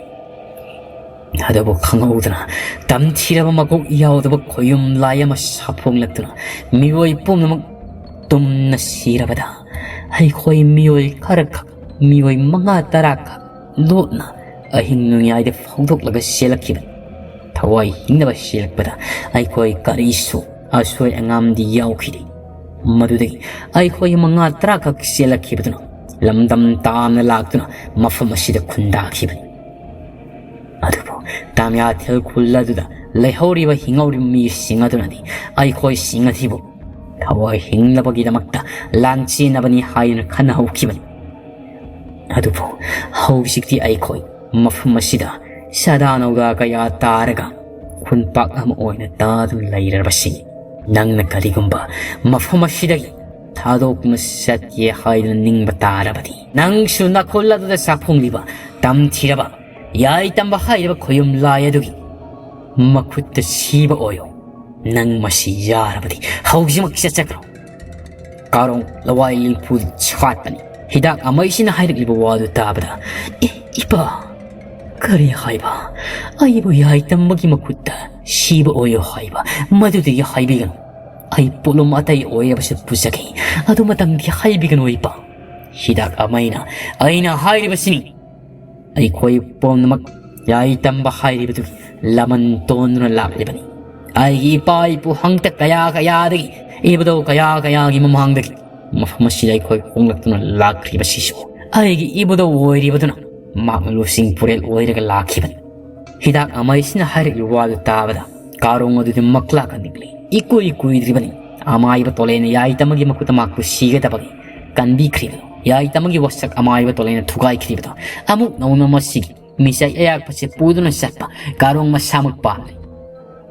ꯑꯗꯨꯕꯨ ꯈꯪꯍꯧꯗꯅ ꯇꯝꯊꯤꯔꯕ ꯃꯀꯣꯛ ꯌꯥꯎꯗꯕ ꯈꯣꯌꯨꯝ ꯂꯥꯏ ꯑꯃ ꯁꯥꯐꯣꯡꯂꯛꯇꯨꯅ ꯃꯤꯑꯣꯏ ꯄꯨꯝꯅꯃꯛ ꯇꯨꯝꯅ ꯁꯤꯔꯕꯗ, ꯑꯩꯈꯣꯏ ꯃꯤꯑꯣꯏ ꯈꯔꯈꯛ, ꯃꯤꯑꯣꯏ ꯃꯉꯥ ꯇꯔꯥꯈꯛ ꯂꯣꯠꯅ ꯑꯍꯤꯡ ꯅꯣꯡꯌꯥꯏꯗ ꯐꯥꯎꯗꯣꯛꯂꯒ ꯆꯦꯜꯂꯛꯈꯤꯕꯅꯤ꯫ ꯊꯋꯥꯏ ꯍꯤꯡꯅꯕ ꯆꯦꯜꯂꯛꯄꯗ ꯑꯩꯈꯣꯏ ꯀꯔꯤꯁꯨ ꯑꯁꯣꯏ ꯑꯉꯥꯝꯗꯤ ꯌꯥꯎꯈꯤꯗꯦ꯫ ꯃꯗꯨꯗꯒꯤ ꯑꯩꯈꯣꯏ ꯃꯉꯥ ꯇꯔꯥꯈꯛ ꯆꯦꯜꯂꯛꯈꯤꯕꯗꯨꯅ ꯂꯝꯗꯝ ꯇꯥꯝꯅ ꯂꯥꯛꯇꯨꯅ ꯃꯐꯝ ꯑꯁꯤꯗ ꯈꯨꯟꯗꯥꯈꯤꯕꯅꯤ꯫ ꯑꯗꯨꯕꯨ ꯇꯥꯃꯤꯌꯥꯊꯦꯜ ꯈꯨꯜ ꯑꯗꯨꯗ ꯂꯩꯍꯧꯔꯤꯕ ꯍꯤꯡꯍꯧꯔꯤꯕ ꯃꯤꯁꯤꯡ ꯑꯗꯨꯅꯗꯤ ꯑꯩꯈꯣꯏꯁꯤꯡ ꯑꯁꯤꯕꯨ ꯊꯋꯥꯏ ꯍꯤꯡꯅꯕꯒꯤꯗꯃꯛꯇ ꯂꯥꯟꯆꯦꯟꯅꯕꯅꯤ ꯍꯥꯏꯗꯨꯅ ꯈꯟꯅꯍꯧꯈꯤꯕꯅꯤ꯫ ꯑꯗꯨꯕꯨ ꯍꯧꯖꯤꯛꯇꯤ ꯑꯩꯈꯣꯏ ꯃꯐꯝ ꯑꯁꯤꯗ ꯁꯥꯗꯥ ꯅꯧꯗꯥ ꯀꯌꯥ ꯇꯥꯔꯒ ꯈꯨꯟꯄꯥꯛ ꯑꯃ ꯑꯣꯏꯅ ꯇꯥꯗꯨꯅ ꯂꯩꯔꯕꯁꯤꯅꯤ꯫ ꯅꯪꯅ ꯀꯔꯤꯒꯨꯝꯕ ꯃꯐꯝ ꯑꯁꯤꯗꯒꯤ ꯊꯥꯗꯣꯛꯇꯨꯅ ꯆꯠꯀꯦ ꯍꯥꯏꯗꯨꯅ ꯅꯤꯡꯕ ꯇꯥꯔꯕꯗꯤ, ꯅꯪꯁꯨ ꯅꯈꯨꯜ ꯑꯗꯨꯗ ꯆꯥꯐꯣꯡꯂꯤꯕ ꯇꯝꯊꯤꯔꯕ ꯌꯥꯏ ꯇꯝꯕ ꯍꯥꯏꯔꯤꯕ ꯈꯣꯌꯨꯝ ꯂꯥꯏ ꯑꯗꯨꯒꯤ ꯃꯈꯨꯠꯇ ꯁꯤꯕ ꯑꯣꯏꯌꯣ꯫ ꯅꯪ ꯃꯁꯤ ꯌꯥꯔꯕꯗꯤ ꯍꯧꯖꯤꯛꯃꯛ ꯆꯠꯆꯈ꯭ꯔꯣ꯫ ꯀꯥꯔꯣꯡ ꯂꯋꯥꯏ ꯂꯤꯟꯐꯨ ꯁꯥꯠꯄꯅꯤ꯫ ꯍꯤꯗꯥꯛ ꯑꯃꯩꯁꯤꯅ ꯍꯥꯏꯔꯛꯂꯤꯕ ꯋꯥꯗꯨ ꯇꯥꯕꯗ, "ꯑꯦ, ꯏꯄꯥ, ꯀꯔꯤ ꯍꯥꯏꯕ? ꯑꯩꯕꯨ ꯌꯥꯏ ꯇꯝꯕꯒꯤ ꯃꯈꯨꯠꯇ ꯁꯤꯕ ꯑꯣꯏꯌꯣ ꯍꯥꯏꯕ? ꯃꯗꯨꯗꯒꯤ ꯍꯥꯏꯕꯤꯒꯅꯨ꯫ ꯑꯩ ꯄꯣꯠꯂꯨꯝ ꯑꯇꯩ ꯑꯣꯏꯔꯕꯁꯨ ꯄꯨꯖꯒꯦ꯫ ꯑꯗꯨ ꯃꯇꯝꯗꯤ ꯍꯥꯏꯕꯤꯒꯅꯨ, ꯏꯄꯥ꯫ ꯍꯤꯗꯥꯛ ꯑꯃꯩꯅ ꯑꯩꯅ ꯍꯥꯏꯔꯤꯕꯁꯤꯅꯤ꯫ ꯑꯩꯈꯣꯏ ꯄꯨꯝꯅꯃꯛ ꯌꯥꯏ ꯇꯝꯕ ꯍꯥꯏꯔꯤꯕꯗꯨ ꯂꯃꯟ ꯇꯣꯟꯗꯨꯅ ꯂꯥꯛꯂꯤꯕꯅꯤ꯫ ꯑꯩꯒꯤ ꯏꯄꯥ ꯏꯄꯨ ꯍꯪꯇ ꯀꯌꯥ ꯀꯌꯥꯗꯒꯤ, ꯏꯕꯨꯙꯧ ꯀꯌꯥ ꯀꯌꯥꯒꯤ ꯃꯃꯥꯡꯗꯒꯤ ꯃꯐꯝ ꯑꯁꯤꯗ ꯑꯩꯈꯣꯏ ꯍꯣꯡꯂꯛꯇꯨꯅ ꯂꯥꯛꯈ꯭ꯔꯤꯕꯁꯤꯁꯨ ꯑꯩꯒꯤ ꯏꯕꯨꯙꯧ ꯑꯣꯏꯔꯤꯕꯗꯨꯅ ꯃꯍꯥꯛꯅ ꯂꯨꯆꯤꯡ ꯄꯨꯔꯦꯜ ꯑꯣꯏꯔꯒ ꯂꯥꯛꯈꯤꯕꯅꯤ꯫ ꯍꯤꯗꯥꯛ ꯑꯃꯩꯁꯤꯅ ꯍꯥꯏꯔꯛꯂꯤꯕ ꯋꯥꯗꯨ ꯇꯥꯕꯗ ꯀꯥꯔꯣꯡ ꯑꯗꯨꯗꯤ ꯃꯛꯂꯥꯛꯀ ꯅꯤꯛꯂꯤ꯫ ꯏꯀꯨꯏ ꯀꯨꯏꯗ꯭ꯔꯤꯕꯅꯤ ꯑꯃꯥꯏꯕ ꯇꯣꯂꯦꯅ ꯌꯥꯏ ꯇꯝꯕꯒꯤ ꯃꯈꯨꯠꯇ ꯃꯍꯥꯛꯄꯨ ꯁꯤꯒꯗꯕꯒꯤ ꯀꯟꯕꯤꯈ꯭ꯔꯤꯕꯗꯣ, ꯌꯥꯏ ꯇꯝꯕꯒꯤ ꯋꯥꯁꯛ ꯑꯃꯥꯏꯕ ꯇꯣꯂꯦꯅ ꯊꯨꯒꯥꯏꯈ꯭ꯔꯤꯕꯗꯣ, ꯑꯃꯨꯛ ꯅꯧꯅ ꯃꯁꯤꯒꯤ ꯃꯤꯆꯩ ꯑꯌꯥꯛꯄꯁꯦ ꯄꯨꯗꯨꯅ ꯆꯠꯄ ꯀꯥꯔꯣꯡ ꯃꯁꯥꯃꯛ ꯄꯥꯝꯂꯦ꯫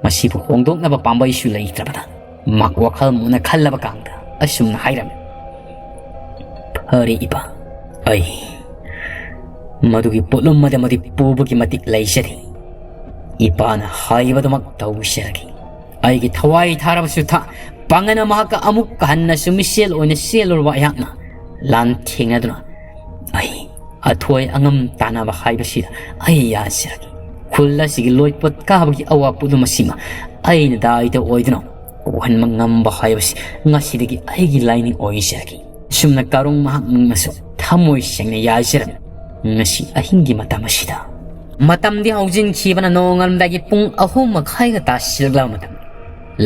ꯃꯁꯤꯕꯨ ꯍꯣꯡꯗꯣꯛꯅꯕ ꯄꯥꯝꯕꯩꯁꯨ ꯂꯩꯇ꯭ꯔꯕꯗ ꯃꯍꯥꯛ ꯋꯥꯈꯜ ꯃꯨꯟꯅ ꯈꯜꯂꯕ ꯀꯥꯟꯗ ꯑꯁꯨꯝꯅ ꯍꯥꯏꯔꯝꯃꯤ, "ꯐꯔꯦ ꯏꯄꯥ, ꯑꯩ ꯃꯗꯨꯒꯤ ꯄꯣꯠꯂꯨꯝ ꯑꯗꯨꯃꯗꯤ ꯄꯨꯕꯒꯤ ꯃꯇꯤꯛ ꯂꯩꯖꯔꯤ꯫ ꯏꯄꯥꯅ ꯍꯥꯏꯕꯗꯨꯃꯛ ꯇꯧꯖꯔꯒꯦ꯫ ꯑꯩꯒꯤ ꯊꯋꯥꯏ ꯊꯥꯔꯕꯁꯨ ꯊꯥ ꯄꯥꯡꯒꯜꯅ ꯃꯍꯥꯛꯀ ꯑꯃꯨꯛ ꯍꯟꯅꯁꯨ ꯃꯤꯁꯦꯜ ꯑꯣꯏꯅ ꯆꯦꯜꯂꯨꯔꯕ ꯑꯩꯍꯥꯛꯅ ꯂꯥꯟꯊꯦꯡꯅꯗꯨꯅ ꯑꯩ ꯑꯊꯣꯏ ꯑꯉꯝ ꯇꯥꯟꯅꯕ ꯍꯥꯏꯕꯁꯤꯗ ꯑꯩ ꯌꯥꯖꯔꯒꯦ꯫ ꯈꯨꯜ ꯑꯁꯤꯒꯤ ꯂꯣꯏꯄꯣꯠ ꯀꯥꯕꯒꯤ ꯑꯋꯥ ꯄꯣꯠꯂꯨꯝ ꯑꯁꯤꯃ ꯑꯩꯅ ꯗꯥꯏꯗ ꯑꯣꯏꯗꯨꯅ ꯀꯣꯛꯍꯟꯕ ꯉꯝꯕ ꯍꯥꯏꯕꯁꯤ ꯉꯁꯤꯗꯒꯤ ꯑꯩꯒꯤ ꯂꯥꯏꯅꯤꯡ ꯑꯣꯏꯖꯔꯒꯦ꯫ ꯑꯁꯨꯝꯅ ꯀꯥꯔꯣꯡ ꯃꯍꯥꯛ ꯅꯤꯡꯃꯁꯨ ꯊꯃꯣꯏ ꯁꯦꯡꯅ ꯌꯥꯖꯔꯝꯃꯤ꯫ ꯉꯁꯤ ꯑꯍꯤꯡꯒꯤ ꯃꯇꯝ ꯑꯁꯤꯗ ꯃꯇꯝꯗꯤ ꯍꯧꯖꯤꯟꯈꯤꯕꯅ ꯅꯣꯡꯉꯥꯜꯂꯝꯗꯥꯏꯒꯤ ꯄꯨꯡ ꯑꯍꯨꯝ ꯃꯈꯥꯏꯒ ꯇꯥꯁꯤꯜꯂꯛꯂꯕ ꯃꯇꯝ꯫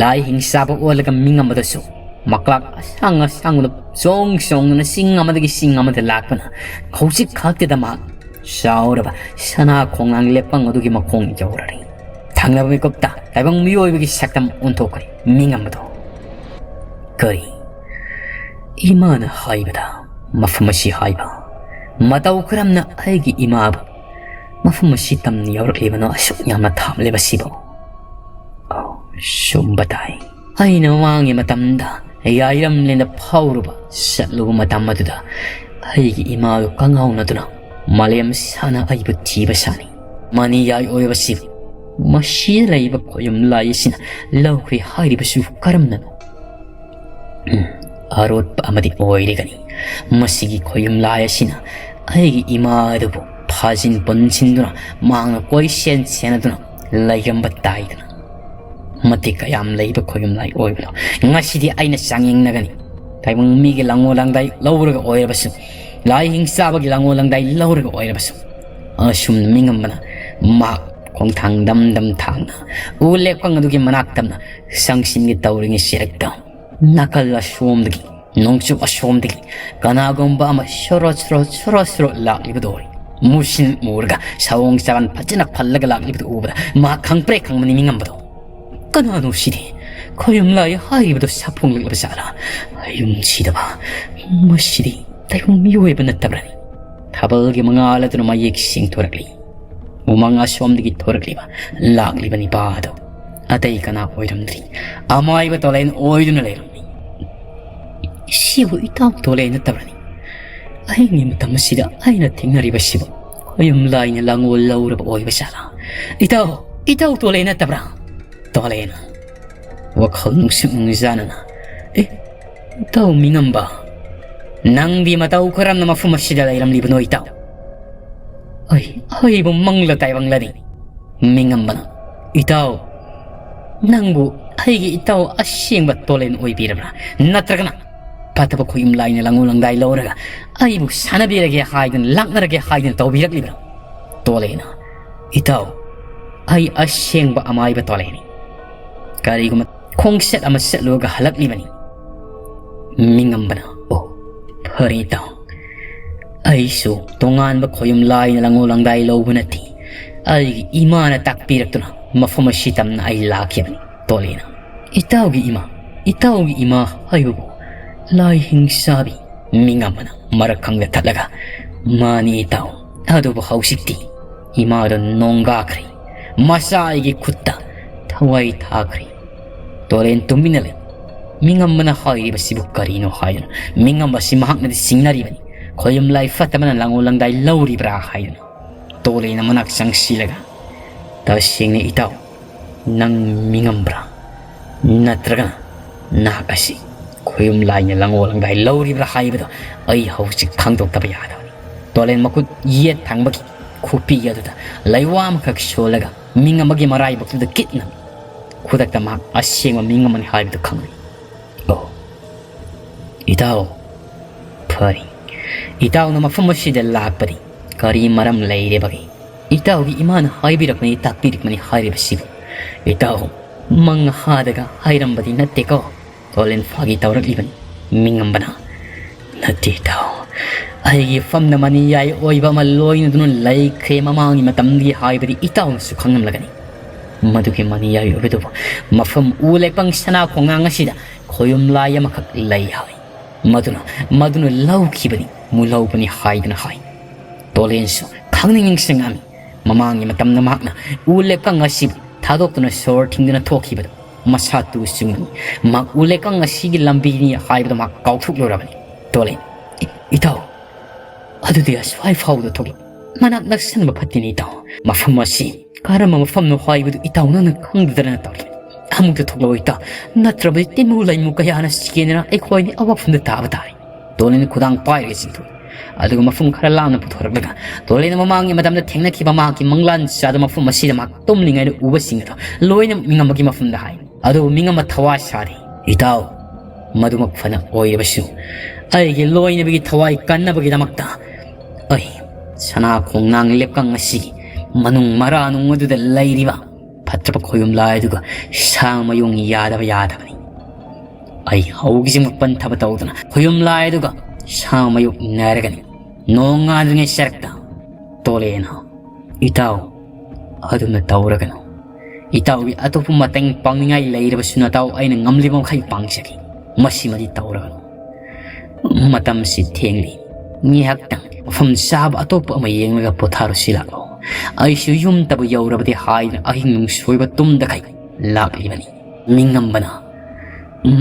ꯂꯥꯏ ꯍꯤꯡꯆꯥꯕ ꯑꯣꯜꯂꯒ ꯃꯤꯡ ꯑꯃꯗꯁꯨ ꯃꯀ꯭ꯂꯥꯛ ꯑꯁꯥꯡ ꯑꯁꯥꯡꯕꯗ ꯆꯣꯡ ꯆꯣꯡꯗꯨꯅ ꯆꯤꯡ ꯑꯃꯗꯒꯤ ꯆꯤꯡ ꯑꯃꯗ ꯂꯥꯛꯄꯅ ꯍꯧꯖꯤꯛ ꯈꯛꯇꯗ ꯃꯍꯥꯛ ꯆꯥꯎꯔꯕ ꯁꯅꯥ ꯈꯣꯡꯅꯥꯡ ꯂꯦꯞꯄꯪ ꯑꯗꯨꯒꯤ ꯃꯈꯣꯡ ꯌꯧꯔꯔꯤ꯫ ꯊꯪꯅꯕ ꯃꯤꯀꯨꯞꯇ ꯇꯥꯏꯕꯪ ꯃꯤꯑꯣꯏꯕꯒꯤ ꯁꯛꯇꯝ ꯑꯣꯟꯊꯣꯛꯈ꯭ꯔꯦ꯫ ꯃꯤꯡ ꯑꯃꯗꯣ ꯀꯔꯤ? ꯏꯃꯥꯅ ꯍꯥꯏꯕꯗ ꯃꯐꯝ ꯑꯁꯤ ꯍꯥꯏꯕ꯫ ꯃꯇꯧ ꯀꯔꯝꯅ ꯑꯩꯒꯤ ꯏꯃꯥꯕꯨ ꯃꯐꯝ ꯑꯁꯤ ꯇꯝꯅ ꯌꯧꯔꯛꯂꯤꯕꯅꯣ ꯑꯁꯨꯛ ꯌꯥꯝꯅ ꯊꯥꯞꯂꯤꯕꯁꯤꯕꯨ? ꯑꯣ, ꯆꯨꯝꯕ ꯇꯥꯏ꯫ ꯑꯩꯅ ꯃꯃꯥꯡꯒꯤ ꯃꯇꯝꯗ ꯌꯥꯏꯔꯝꯂꯦꯟꯗ ꯐꯥꯎꯔꯨꯕ ꯆꯠꯂꯨꯕ ꯃꯇꯝ ꯑꯗꯨꯗ ꯑꯩꯒꯤ ꯏꯃꯥꯗꯨ ꯀꯪꯉꯥꯎꯅꯗꯨꯅ ꯃꯥꯂꯦꯝ ꯁꯥꯅ ꯑꯩꯕꯨ ꯊꯤꯕ ꯁꯥꯅꯤ꯫ ꯃꯅꯤ ꯌꯥꯏ ꯑꯣꯏꯕꯁꯤ ꯃꯁꯤꯗ ꯂꯩꯕ ꯈꯣꯌꯨꯝ ꯂꯥꯏ ꯑꯁꯤꯅ ꯂꯧꯈ꯭ꯔꯦ ꯍꯥꯏꯔꯤꯕꯁꯨ ꯀꯔꯝꯅꯅꯣ? ꯎꯝ, ꯑꯔꯣꯠꯄ ꯑꯃꯗꯤ ꯑꯣꯏꯔꯒꯅꯤ꯫ ꯃꯁꯤꯒꯤ ꯈꯣꯌꯨꯝ ꯂꯥꯏ ꯑꯁꯤꯅ ꯑꯩꯒꯤ ꯏꯃꯥ ꯑꯗꯨꯕꯨ ꯐꯥꯖꯤꯟ ꯄꯨꯟꯁꯤꯟꯗꯨꯅ ꯃꯍꯥꯛꯅ ꯀꯣꯏꯁꯦꯟ ꯁꯦꯟꯅꯗꯨꯅ ꯂꯩꯔꯝꯕ ꯇꯥꯏꯗꯅ꯫ ꯃꯇꯤꯛ ꯀꯌꯥꯝ ꯂꯩꯕ ꯈꯣꯌꯨꯝ ꯂꯥꯏ ꯑꯣꯏꯕꯅꯣ꯫ ꯉꯁꯤꯗꯤ ꯑꯩꯅ ꯆꯥꯡꯌꯦꯡꯅꯒꯅꯤ꯫ ꯇꯥꯏꯕꯪ ꯃꯤꯒꯤ ꯂꯥꯡꯉꯣ ꯂꯥꯡꯗꯥꯏ ꯂꯧꯔꯒ ꯑꯣꯏꯔꯕꯁꯨ, ꯂꯥꯏ ꯍꯤꯡꯆꯥꯕꯒꯤ ꯂꯥꯡꯉꯣ ꯂꯥꯡꯗꯥꯏ ꯂꯧꯔꯒ ꯑꯣꯏꯔꯕꯁꯨ, ꯑꯁꯨꯝꯅ ꯃꯤꯉꯝꯕꯅ ꯃꯍꯥꯛ ꯈꯣꯡꯊꯥꯡ ꯗꯝ ꯗꯝ ꯊꯥꯡꯅ ꯎ ꯂꯦꯛꯄꯪ ꯑꯗꯨꯒꯤ ꯃꯅꯥꯛ ꯇꯝꯅ ꯆꯪꯁꯤꯟꯒꯦ ꯇꯧꯔꯤꯉꯩ ꯁꯤꯔꯛꯇ ꯅꯥꯀꯜ ꯑꯁꯣꯝꯗꯒꯤ, ꯅꯣꯡꯆꯨꯞ ꯑꯁꯣꯝꯗꯒꯤ ꯀꯅꯥꯒꯨꯝꯕ ꯑꯃ ꯁꯣꯔꯣ ꯁꯣꯔꯣ ꯁꯣꯔꯣ ꯁꯣꯔꯣ ꯂꯥꯛꯂꯤꯕꯗꯨ ꯎꯔꯦ꯫ ꯃꯨꯁꯤꯟ ꯃꯨꯔꯒ ꯁꯑꯣꯡ ꯆꯔꯥꯟ ꯐꯖꯅ ꯐꯜꯂꯒ ꯂꯥꯛꯂꯤꯕꯗꯨ ꯎꯕꯗ ꯃꯍꯥꯛ ꯈꯪꯄ꯭ꯔꯦꯛ ꯈꯪꯕꯅꯤ ꯃꯤꯉꯝꯕꯗꯣ꯫ ꯀꯅꯥꯅꯣ ꯁꯤꯗꯤ? ꯈꯣꯌꯨꯝ ꯂꯥꯏ ꯍꯥꯏꯔꯤꯕꯗꯣ ꯁꯥꯐꯣꯡꯂꯛꯂꯕ ꯖꯥꯠꯂꯥ? ꯌꯨꯝ ꯁꯤꯗꯕ, ꯃꯁꯤꯗꯤ ꯇꯥꯏꯕꯪ ꯃꯤꯑꯣꯏꯕ ꯅꯠꯇꯕ꯭ꯔꯅꯤ? ꯊꯥꯕꯜꯒꯤ ꯃꯉꯥꯜ ꯑꯗꯨꯅ ꯃꯌꯦꯛ ꯁꯦꯡꯊꯣꯔꯛꯂꯤ꯫ ꯎꯃꯪ ꯑꯁꯣꯝꯗꯒꯤ ꯊꯣꯔꯛꯂꯤꯕ, ꯂꯥꯛꯂꯤꯕ ꯅꯤꯄꯥ ꯑꯗꯨ ꯑꯇꯩ ꯀꯅꯥ ꯑꯣꯏꯔꯝꯗ꯭ꯔꯤ, ꯑꯃꯥꯏꯕ ꯇꯣꯂꯦꯟ ꯑꯣꯏꯗꯨꯅ ꯂꯩꯔꯝꯃꯤ꯫ ꯁꯤꯕꯨ ꯏꯇꯥꯎ ꯇꯣꯂꯦꯟ ꯅꯠꯇꯕ꯭ꯔꯅꯤ? ꯑꯍꯤꯡꯒꯤ ꯃꯇꯝ ꯑꯁꯤꯗ ꯑꯩꯅ ꯊꯦꯡꯅꯔꯤꯕꯁꯤꯕꯨ ꯈꯣꯌꯨꯝ ꯂꯥꯏꯅ ꯂꯥꯡꯒꯣꯜ ꯂꯧꯔꯕ ꯑꯣꯏꯕ ꯖꯥꯠꯂꯥ? ꯏꯇꯥꯎ, ꯏꯇꯥꯎ ꯇꯣꯂꯦꯟ ꯅꯠꯇꯕ꯭ꯔꯥ? ꯇꯣꯂꯦꯟ꯫ ꯋꯥꯈꯜ ꯅꯨꯡꯁꯤꯛ ꯅꯨꯡꯖꯥꯅꯅ, "ꯑꯦ, ꯏꯇꯥꯎ ꯃꯤꯉꯝꯕ, ꯅꯪꯗꯤ ꯃꯇꯧ ꯀꯔꯝꯅ ꯃꯐꯝ ꯑꯁꯤꯗ ꯂꯩꯔꯝꯂꯤꯕꯅꯣ ꯏꯇꯥꯎ? ꯑꯩ, ꯑꯩꯕꯨ ꯃꯪꯂ ꯇꯥꯏꯕꯪꯂꯅꯤ?" ꯃꯤꯉꯝꯕꯅ, "ꯏꯇꯥꯎ, ꯅꯪꯕꯨ ꯑꯩꯒꯤ ꯏꯇꯥꯎ ꯑꯁꯦꯡꯕ ꯇꯣꯂꯦꯟ ꯑꯣꯏꯕꯤꯔꯕ꯭ꯔꯥ? ꯅꯠꯇ꯭ꯔꯒꯅ ꯐꯠꯇꯕ ꯈꯣꯌꯨꯝ ꯂꯥꯏꯅ ꯂꯪꯉꯨ ꯂꯪꯗꯥꯏ ꯂꯧꯔꯒ ꯑꯩꯕꯨ ꯁꯥꯟꯅꯕꯤꯔꯒꯦ ꯍꯥꯏꯗꯨꯅ, ꯂꯥꯛꯅꯔꯒꯦ ꯍꯥꯏꯗꯨꯅ ꯇꯧꯕꯤꯔꯛꯂꯤꯕ꯭ꯔꯥ?" ꯇꯣꯂꯦꯅ, "ꯏꯇꯥꯎ, ꯑꯩ ꯑꯁꯦꯡꯕ ꯑꯃꯥꯏꯕ ꯇꯣꯂꯦꯅꯤ꯫ ꯀꯔꯤꯒꯨꯝꯕ ꯈꯣꯡꯆꯠ ꯑꯃ ꯆꯠꯂꯨꯔꯒ ꯍꯜꯂꯛꯂꯤꯕꯅꯤ꯫" ꯃꯤꯉꯝꯕꯅ, "ꯑꯣ, ꯐꯔꯦ ꯏꯇꯥꯎ꯫ ꯑꯩꯁꯨ ꯇꯣꯉꯥꯟꯕ ꯈꯣꯌꯨꯝ ꯂꯥꯏꯅ ꯂꯪꯉꯨ ꯂꯪꯗꯥꯏ ꯂꯧꯕ ꯅꯠꯇꯦ꯫ ꯑꯩꯒꯤ ꯏꯃꯥꯅ ꯇꯥꯛꯄꯤꯔꯛꯇꯨꯅ ꯃꯐꯝ ꯑꯁꯤ ꯇꯝꯅ ꯑꯩ ꯂꯥꯛꯈꯤꯕꯅꯤ꯫" ꯇꯣꯂꯦꯅ, "ꯏꯇꯥꯎꯒꯤ ꯏꯃꯥ, ꯏꯇꯥꯎꯒꯤ ꯏꯃꯥ ꯍꯥꯏꯕꯕꯨ ꯂꯥꯏ ꯍꯤꯡꯁꯥꯕꯤ?" ꯃꯤꯉꯝꯕꯅ ꯃꯔꯛ ꯈꯪꯗ ꯊꯠꯂꯒ, "ꯃꯥꯅꯤ ꯏꯇꯥꯎ, ꯑꯗꯨꯕꯨ ꯍꯧꯖꯤꯛꯇꯤ ꯏꯃꯥꯗꯣ ꯅꯣꯡꯒꯥꯈ꯭ꯔꯦ꯫ ꯃꯆꯥ ꯑꯩꯒꯤ ꯈꯨꯠꯇ ꯊꯋꯥꯏ ꯊꯥꯈ꯭ꯔꯦ꯫" ꯇꯣꯂꯦꯟ ꯇꯨꯃꯤꯟꯅ ꯂꯩ꯫ ꯃꯤꯉꯝꯕꯅ ꯍꯥꯏꯔꯤꯕꯁꯤꯕꯨ ꯀꯔꯤꯅꯣ ꯍꯥꯏꯗꯨꯅ, ꯃꯤꯉꯝꯕꯁꯤ ꯃꯍꯥꯛꯅꯗꯤ ꯆꯤꯡꯅꯔꯤꯕꯅꯤ꯫ ꯈꯣꯌꯨꯝ ꯂꯥꯏ ꯐꯠꯇꯕꯅ ꯂꯥꯡꯉꯣ ꯂꯪꯗꯥꯏ ꯂꯧꯔꯤꯕ꯭ꯔꯥ ꯍꯥꯏꯗꯨꯅ꯫ ꯇꯣꯂꯦꯅ ꯃꯅꯥꯛ ꯆꯪꯁꯤꯜꯂꯒ, "ꯇꯁꯦꯡꯅ ꯏꯇꯥꯎ, ꯅꯪ ꯃꯤꯉꯝꯕ꯭ꯔꯥ? ꯅꯠꯇ꯭ꯔꯒꯅ ꯅꯍꯥꯛ ꯑꯁꯤ ꯈꯣꯌꯨꯝ ꯂꯥꯏꯅ ꯂꯥꯡꯉꯣ ꯂꯪꯗꯥꯏ ꯂꯧꯔꯤꯕ꯭ꯔꯥ ꯍꯥꯏꯕꯗꯣ ꯑꯩ ꯍꯧꯖꯤꯛ ꯈꯪꯗꯣꯛꯇꯕ ꯌꯥꯗꯕꯅꯤ꯫" ꯇꯣꯂꯦꯟ ꯃꯈꯨꯠ ꯌꯦꯠ ꯊꯪꯕꯒꯤ ꯈꯨꯄꯤ ꯑꯗꯨꯗ ꯂꯩꯋꯥ ꯑꯃꯈꯛ ꯁꯣꯜꯂꯒ ꯃꯤꯉꯝꯕꯒꯤ ꯃꯔꯥꯏꯕꯛꯇꯨꯗ ꯀꯤꯠꯅ ꯈꯨꯗꯛꯇ ꯃꯍꯥꯛ ꯑꯁꯦꯡꯕ ꯃꯤꯉꯝꯕꯅꯤ ꯍꯥꯏꯕꯗꯨ ꯈꯪꯂꯦ꯫ "ꯑꯣ, ꯏꯇꯥꯎ, ꯐꯔꯦ꯫ ꯏꯇꯥꯎꯅ ꯃꯐꯝ ꯑꯁꯤꯗ ꯂꯥꯛꯄꯗꯤ ꯀꯔꯤ ꯃꯔꯝ ꯂꯩꯔꯦꯕꯒꯦ? ꯏꯇꯥꯎꯒꯤ ꯏꯃꯥꯅ ꯍꯥꯏꯕꯤꯔꯛꯄꯅꯤ, ꯇꯥꯛꯄꯤꯔꯛꯄꯅꯤ ꯍꯥꯏꯔꯤꯕꯁꯤꯕꯨ ꯏꯇꯥꯎ ꯃꯪ ꯍꯥꯗꯒ ꯍꯥꯏꯔꯝꯕꯗꯤ ꯅꯠꯇꯦꯀꯣ?" ꯇꯣꯂꯦꯟ ꯐꯥꯒꯤ ꯇꯧꯔꯛꯂꯤꯕꯅꯤ꯫ ꯃꯤꯉꯝꯕꯅ, "ꯅꯠꯇꯦ ꯏꯇꯥꯎ, ꯑꯩꯒꯤ ꯐꯝꯅ ꯃꯅꯤꯌꯥꯏ ꯑꯣꯏꯕ ꯑꯃ ꯂꯣꯏꯅꯗꯨꯅ ꯂꯩꯈ꯭ꯔꯦ ꯃꯃꯥꯡꯒꯤ ꯃꯇꯝꯒꯤ ꯍꯥꯏꯕꯗꯤ ꯏꯇꯥꯎꯅꯁꯨ ꯈꯪꯂꯝꯂꯒꯅꯤ꯫ ꯃꯗꯨꯒꯤ ꯃꯅꯤꯌꯥꯏ ꯑꯣꯏꯕꯗꯨꯕꯨ ꯃꯐꯝ ꯎ ꯂꯦꯛꯄꯪ ꯁꯅꯥ ꯈꯣꯡꯅꯥꯡ ꯑꯁꯤꯗ ꯈꯣꯌꯨꯝ ꯂꯥꯏ ꯑꯃꯈꯛ ꯂꯩ ꯍꯥꯏ꯫ ꯃꯗꯨꯅ, ꯃꯗꯨꯅ ꯂꯧꯈꯤꯕꯅꯤ, ꯃꯨꯜꯍꯧꯕꯅꯤ ꯍꯥꯏꯗꯨꯅ ꯍꯥꯏ꯫" ꯇꯣꯂꯦꯟꯁꯨ ꯈꯪꯅꯤꯡ ꯅꯤꯡꯁꯤꯡꯉꯝꯃꯤ꯫ ꯃꯃꯥꯡꯒꯤ ꯃꯇꯝꯗ ꯃꯍꯥꯛꯅ ꯎ ꯂꯦꯛꯄꯪ ꯑꯁꯤꯕꯨ ꯊꯥꯗꯣꯛꯇꯨꯅ ꯁꯣꯔ ꯊꯤꯡꯗꯨꯅ ꯊꯣꯛꯈꯤꯕꯗꯨ ꯃꯁꯥ ꯇꯨ ꯆꯨꯡꯕꯅꯤ꯫ ꯃꯍꯥꯛ ꯎ ꯂꯦꯛꯄꯪ ꯑꯁꯤꯒꯤ ꯂꯝꯕꯤꯅꯤ ꯍꯥꯏꯕꯗꯨ ꯃꯍꯥꯛ ꯀꯥꯎꯊꯣꯛꯂꯨꯔꯕꯅꯤ꯫ ꯇꯣꯂꯦꯟ, "ꯏ-, ꯏꯇꯥꯎ, ꯑꯗꯨꯗꯤ ꯑꯁ꯭ꯋꯥꯏ ꯐꯥꯎꯕꯗ ꯊꯣꯛꯂꯛ-, ꯃꯅꯥꯛ ꯅꯛꯁꯟꯕ ꯐꯠꯇꯦꯅꯦ ꯏꯇꯥꯎ꯫ ꯃꯐꯝ ꯑꯁꯤ ꯀꯔꯝꯕ ꯃꯐꯝꯅꯣ ꯍꯥꯏꯕꯗꯨ ꯏꯇꯥꯎ ꯅꯪꯅ ꯈꯪꯗꯗꯅ ꯇꯧꯔꯤ꯫ ꯑꯃꯨꯛꯇ ꯊꯣꯛꯂꯛꯑꯣ ꯏꯇꯥꯎ, ꯅꯠꯇ꯭ꯔꯕꯗꯤ ꯇꯤꯟꯃꯨ ꯂꯩꯃꯨ ꯀꯌꯥꯅ ꯆꯦꯟꯗꯨꯅ ꯑꯩꯈꯣꯏ ꯑꯅꯤ ꯑꯋꯥꯐꯝꯗ ꯇꯥꯕ ꯇꯥꯔꯦ꯫ ꯇꯣꯂꯦꯟ ꯈꯨꯗꯥꯡ ꯄꯥꯏꯔꯒ ꯆꯦꯟꯊꯣꯛꯏ꯫ ꯑꯗꯨꯒ ꯃꯐꯝ ꯈꯔ ꯂꯥꯞꯅ ꯄꯨꯊꯣꯔꯛꯂꯒ ꯇꯣꯂꯦꯟ ꯃꯃꯥꯡꯒꯤ ꯃꯇꯝꯗ ꯊꯦꯡꯅꯈꯤꯕ ꯃꯍꯥꯛꯀꯤ ꯃꯪꯂꯥꯟ ꯆꯥꯗ ꯃꯐꯝ ꯑꯁꯤꯗ ꯃꯍꯥꯛ ꯇꯨꯝꯂꯤꯉꯩꯗ ꯎꯕꯁꯤꯡ ꯑꯗꯣ ꯂꯣꯏꯅ ꯃꯤꯉꯝꯕꯒꯤ ꯃꯐꯝꯗ ꯍꯥꯏ꯫ ꯑꯗꯨꯕꯨ ꯃꯤꯉꯝꯕ ꯊꯋꯥ ꯁꯥꯗꯦ꯫ ꯏꯇꯥꯎ, ꯃꯗꯨꯃꯛ ꯐꯅ ꯑꯣꯏꯔꯕꯁꯨ ꯑꯩꯒꯤ ꯂꯣꯏꯅꯕꯒꯤ ꯊꯋꯥꯏ ꯀꯟꯅꯕꯒꯤꯗꯃꯛꯇ ꯑꯩ ꯁꯅꯥ ꯈꯣꯡꯅꯥꯡ ꯂꯦꯞꯀꯪ ꯑꯁꯤꯒꯤ ꯃꯅꯨꯡ ꯃꯔꯥꯅꯨꯡ ꯑꯗꯨꯗ ꯂꯩꯔꯤꯕ ꯐꯠꯇ꯭ꯔꯕ ꯈꯣꯌꯨꯝ ꯂꯥꯏ ꯑꯗꯨꯒ ꯁꯥ ꯃꯌꯨꯡ ꯌꯥꯗꯕ ꯌꯥꯗꯕꯅꯤ꯫ ꯑꯩ ꯍꯧꯈꯤꯁꯤꯃꯛ ꯄꯟꯊꯕ ꯇꯧꯗꯅ ꯈꯣꯌꯨꯝ ꯂꯥꯏ ꯑꯗꯨꯒ ꯁꯥ ꯃꯌꯨꯡ ꯅꯥꯏꯔꯒꯅꯤ꯫ ꯅꯣꯡꯉꯥꯟꯗ꯭ꯔꯤꯉꯩ ꯁꯔꯛꯇ ꯇꯣꯂꯦꯅ, "ꯏꯇꯥꯎ, ꯑꯗꯨꯝꯅ ꯇꯧꯔꯒꯅꯨ꯫ ꯏꯇꯥꯎꯒꯤ ꯑꯇꯣꯞꯄ ꯃꯇꯦꯡ ꯄꯥꯡꯅꯤꯡꯉꯥꯏ ꯂꯩꯔꯕꯁꯨ ꯅꯇꯥꯎ ꯑꯩꯅ ꯉꯝꯂꯤꯕ ꯃꯈꯩ ꯄꯥꯡꯖꯒꯦ꯫ ꯃꯁꯤꯃꯗꯤ ꯇꯧꯔꯒꯅꯨ꯫" ꯃꯇꯝꯁꯤ ꯊꯦꯡꯂꯤ꯫ ꯉꯥꯏꯍꯥꯛꯇꯪ ꯃꯐꯝ ꯆꯥꯕ ꯑꯇꯣꯞꯄ ꯑꯃ ꯌꯦꯡꯂꯒ ꯄꯣꯊꯥꯔꯨꯁꯤ ꯂꯥꯛꯂꯣ꯫ ꯑꯩꯁꯨ ꯌꯨꯝꯇꯕꯨ ꯌꯧꯔꯕꯗꯤ ꯍꯥꯏꯗꯨꯅ ꯑꯍꯤꯡ ꯅꯨꯡꯁꯣꯏꯕ ꯇꯨꯝꯗꯈꯩ ꯂꯥꯛꯂꯤꯕꯅꯤ꯫ ꯃꯤꯉꯝꯕꯅ,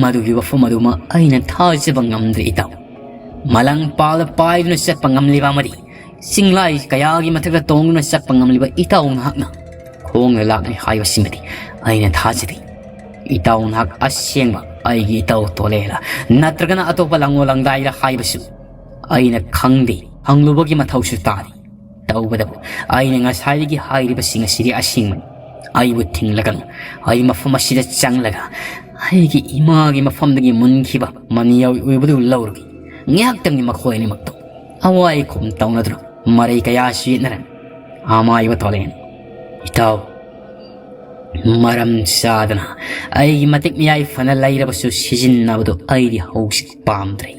"ꯃꯗꯨꯒꯤ ꯋꯥꯐꯝ ꯑꯗꯨꯃ ꯑꯩꯅ ꯊꯥꯖꯕ ꯉꯝꯗ꯭ꯔꯦ ꯏꯇꯥꯎ꯫ ꯃꯂꯪ ꯄꯥꯜꯗ ꯄꯥꯏꯗꯨꯅ ꯆꯠꯄ ꯉꯝꯂꯤꯕ ꯑꯃꯗꯤ ꯆꯤꯡꯂꯥꯏ ꯀꯌꯥꯒꯤ ꯃꯊꯛꯇ ꯇꯣꯡꯗꯨꯅ ꯆꯠꯄ ꯉꯝꯂꯤꯕ ꯏꯇꯥꯎ ꯅꯍꯥꯛꯅ ꯈꯣꯡꯅ ꯂꯥꯛꯂꯤ ꯍꯥꯏꯕꯁꯤꯃꯗꯤ ꯑꯩꯅ ꯊꯥꯖꯗꯦ꯫ ꯏꯇꯥꯎ ꯅꯍꯥꯛ ꯑꯁꯦꯡꯕ ꯑꯩꯒꯤ ꯏꯇꯥꯎ ꯇꯣꯂꯦꯂ ꯅꯠꯇ꯭ꯔꯒꯅ ꯑꯇꯣꯞꯄ ꯂꯥꯡꯒꯣꯜ ꯂꯥꯡꯗꯥꯏꯔ ꯍꯥꯏꯕꯁꯨ ꯑꯩꯅ ꯈꯪꯗꯦ, ꯍꯪꯂꯨꯕꯒꯤ ꯃꯊꯧꯁꯨ ꯇꯥꯗꯦ꯫ ꯇꯧꯕꯇꯕꯨ ꯑꯩꯅ ꯉꯁꯥꯏꯗꯒꯤ ꯍꯥꯏꯔꯤꯕꯁꯤꯡ ꯑꯁꯤꯗꯤ ꯑꯁꯦꯡꯕꯅꯤ꯫ ꯑꯩꯕꯨ ꯊꯤꯡꯂꯒꯅꯨ꯫ ꯑꯩ ꯃꯐꯝ ꯑꯁꯤꯗ ꯆꯪꯂꯒ ꯑꯩꯒꯤ ꯏꯃꯥꯒꯤ ꯃꯐꯝꯗꯒꯤ ꯃꯨꯟꯈꯤꯕ ꯃꯅꯤ ꯑꯣꯏꯕꯗꯨ ꯂꯧꯔꯨꯒꯦ꯫ ꯉꯥꯏꯍꯥꯛꯇꯪꯗꯤ ꯃꯈꯣꯏ ꯑꯅꯤꯃꯛꯇꯣ ꯑꯋꯥꯏ ꯈꯨꯝ ꯇꯧꯅꯗꯨꯅ ꯃꯔꯩ ꯀꯌꯥꯁꯨ ꯌꯦꯠꯅꯔꯝꯃꯤ꯫ ꯑꯃꯥꯏꯕ ꯇꯣꯂꯦꯟ, "ꯏꯇꯥꯎ, ꯃꯔꯝ ꯆꯥꯗꯅ ꯑꯩꯒꯤ ꯃꯇꯤꯛ ꯃꯌꯥꯏ ꯐꯅ ꯂꯩꯔꯕꯁꯨ ꯁꯤꯖꯤꯟꯅꯕꯗꯨ ꯑꯩꯗꯤ ꯍꯧꯖꯤꯛ ꯄꯥꯝꯗ꯭ꯔꯦ꯫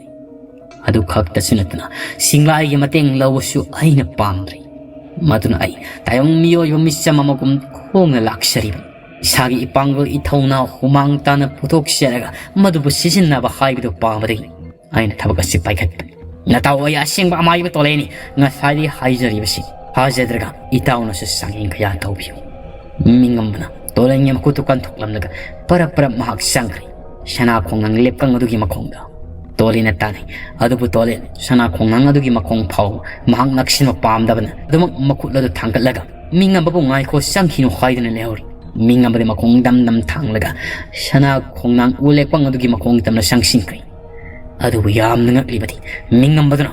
ꯑꯗꯨ ꯈꯛꯇꯁꯨ ꯅꯠꯇꯅ ꯆꯤꯡꯂꯥꯏꯒꯤ ꯃꯇꯦꯡ ꯂꯧꯕꯁꯨ ꯑꯩꯅ ꯄꯥꯝꯗ꯭ꯔꯦ꯫ ꯃꯗꯨꯅ ꯑꯩ ꯇꯥꯏꯕꯪ ꯃꯤꯑꯣꯏꯕ ꯃꯤꯆꯝ ꯑꯃꯒꯨꯝ ꯈꯣꯡꯅ ꯂꯥꯛꯆꯔꯤꯕꯅꯤ꯫ ꯏꯁꯥꯒꯤ ꯏꯄꯥꯡꯒꯜ ꯏꯊꯧꯅꯥ ꯍꯨꯃꯥꯡ ꯇꯥꯅ ꯄꯨꯊꯣꯛꯆꯔꯒ ꯃꯗꯨꯕꯨ ꯁꯤꯖꯤꯟꯅꯕ ꯍꯥꯏꯕꯗꯨ ꯄꯥꯝꯕꯗꯒꯤ ꯑꯩꯅ ꯊꯕꯛ ꯑꯁꯤ ꯄꯥꯏꯈꯠꯄꯅꯤ꯫ ꯅꯇꯥꯎ ꯑꯩ ꯑꯁꯦꯡꯕ ꯑꯃꯥꯏꯕ ꯇꯣꯂꯦꯅꯤ꯫ ꯉꯁꯥꯏꯗꯒꯤ ꯍꯥꯏꯖꯔꯤꯕꯁꯤ ꯊꯥꯖꯗ꯭ꯔꯒ ꯏꯇꯥꯎꯅꯁꯨ ꯆꯥꯡꯌꯦꯡ ꯀꯌꯥ ꯇꯧꯕꯤꯌꯨ꯫" ꯃꯤꯉꯝꯕꯅ ꯇꯣꯂꯦꯟꯒꯤ ꯃꯈꯨꯠꯇꯨ ꯀꯟꯊꯣꯛꯂꯝꯂꯒ ꯄꯔꯞ ꯄꯔꯞ ꯃꯍꯥꯛ ꯆꯪꯈ꯭ꯔꯦ꯫ ꯁꯅꯥ ꯈꯣꯡꯅꯥꯡ ꯂꯦꯞꯀꯪ ꯑꯗꯨꯒꯤ ꯃꯈꯣꯡꯗ ꯇꯣꯂꯦꯟꯅ ꯇꯥꯟꯅꯩ꯫ ꯑꯗꯨꯕꯨ ꯇꯣꯂꯦꯟ ꯁꯅꯥ ꯈꯣꯡꯅꯥꯡ ꯑꯗꯨꯒꯤ ꯃꯈꯣꯡ ꯐꯥꯎꯕ ꯃꯍꯥꯛ ꯅꯛꯁꯤꯟꯕ ꯄꯥꯝꯗꯕꯅ ꯑꯗꯨꯃꯛ ꯃꯈꯨꯠ ꯑꯗꯨ ꯊꯥꯡꯒꯠꯂꯒ ꯃꯤꯉꯝꯕꯕꯨ "ꯉꯥꯏꯈꯣ, ꯆꯪꯈꯤꯅꯨ" ꯍꯥꯏꯗꯨꯅ ꯂꯩꯍꯧꯔꯤ꯫ ꯃꯤꯡ ꯑꯃꯗꯤ ꯃꯈꯣꯡ ꯗꯝ ꯗꯝ ꯊꯥꯡꯂꯒ ꯁꯅꯥ ꯈꯣꯡꯅꯥꯡ ꯎ ꯂꯦꯛꯄꯪ ꯑꯗꯨꯒꯤ ꯃꯈꯣꯡ ꯇꯝꯅ ꯆꯪꯁꯤꯟꯈ꯭ꯔꯦ꯫ ꯑꯗꯨꯕꯨ ꯌꯥꯝꯅ ꯉꯛꯂꯤꯕꯗꯤ, ꯃꯤꯡ ꯑꯃꯗꯨꯅ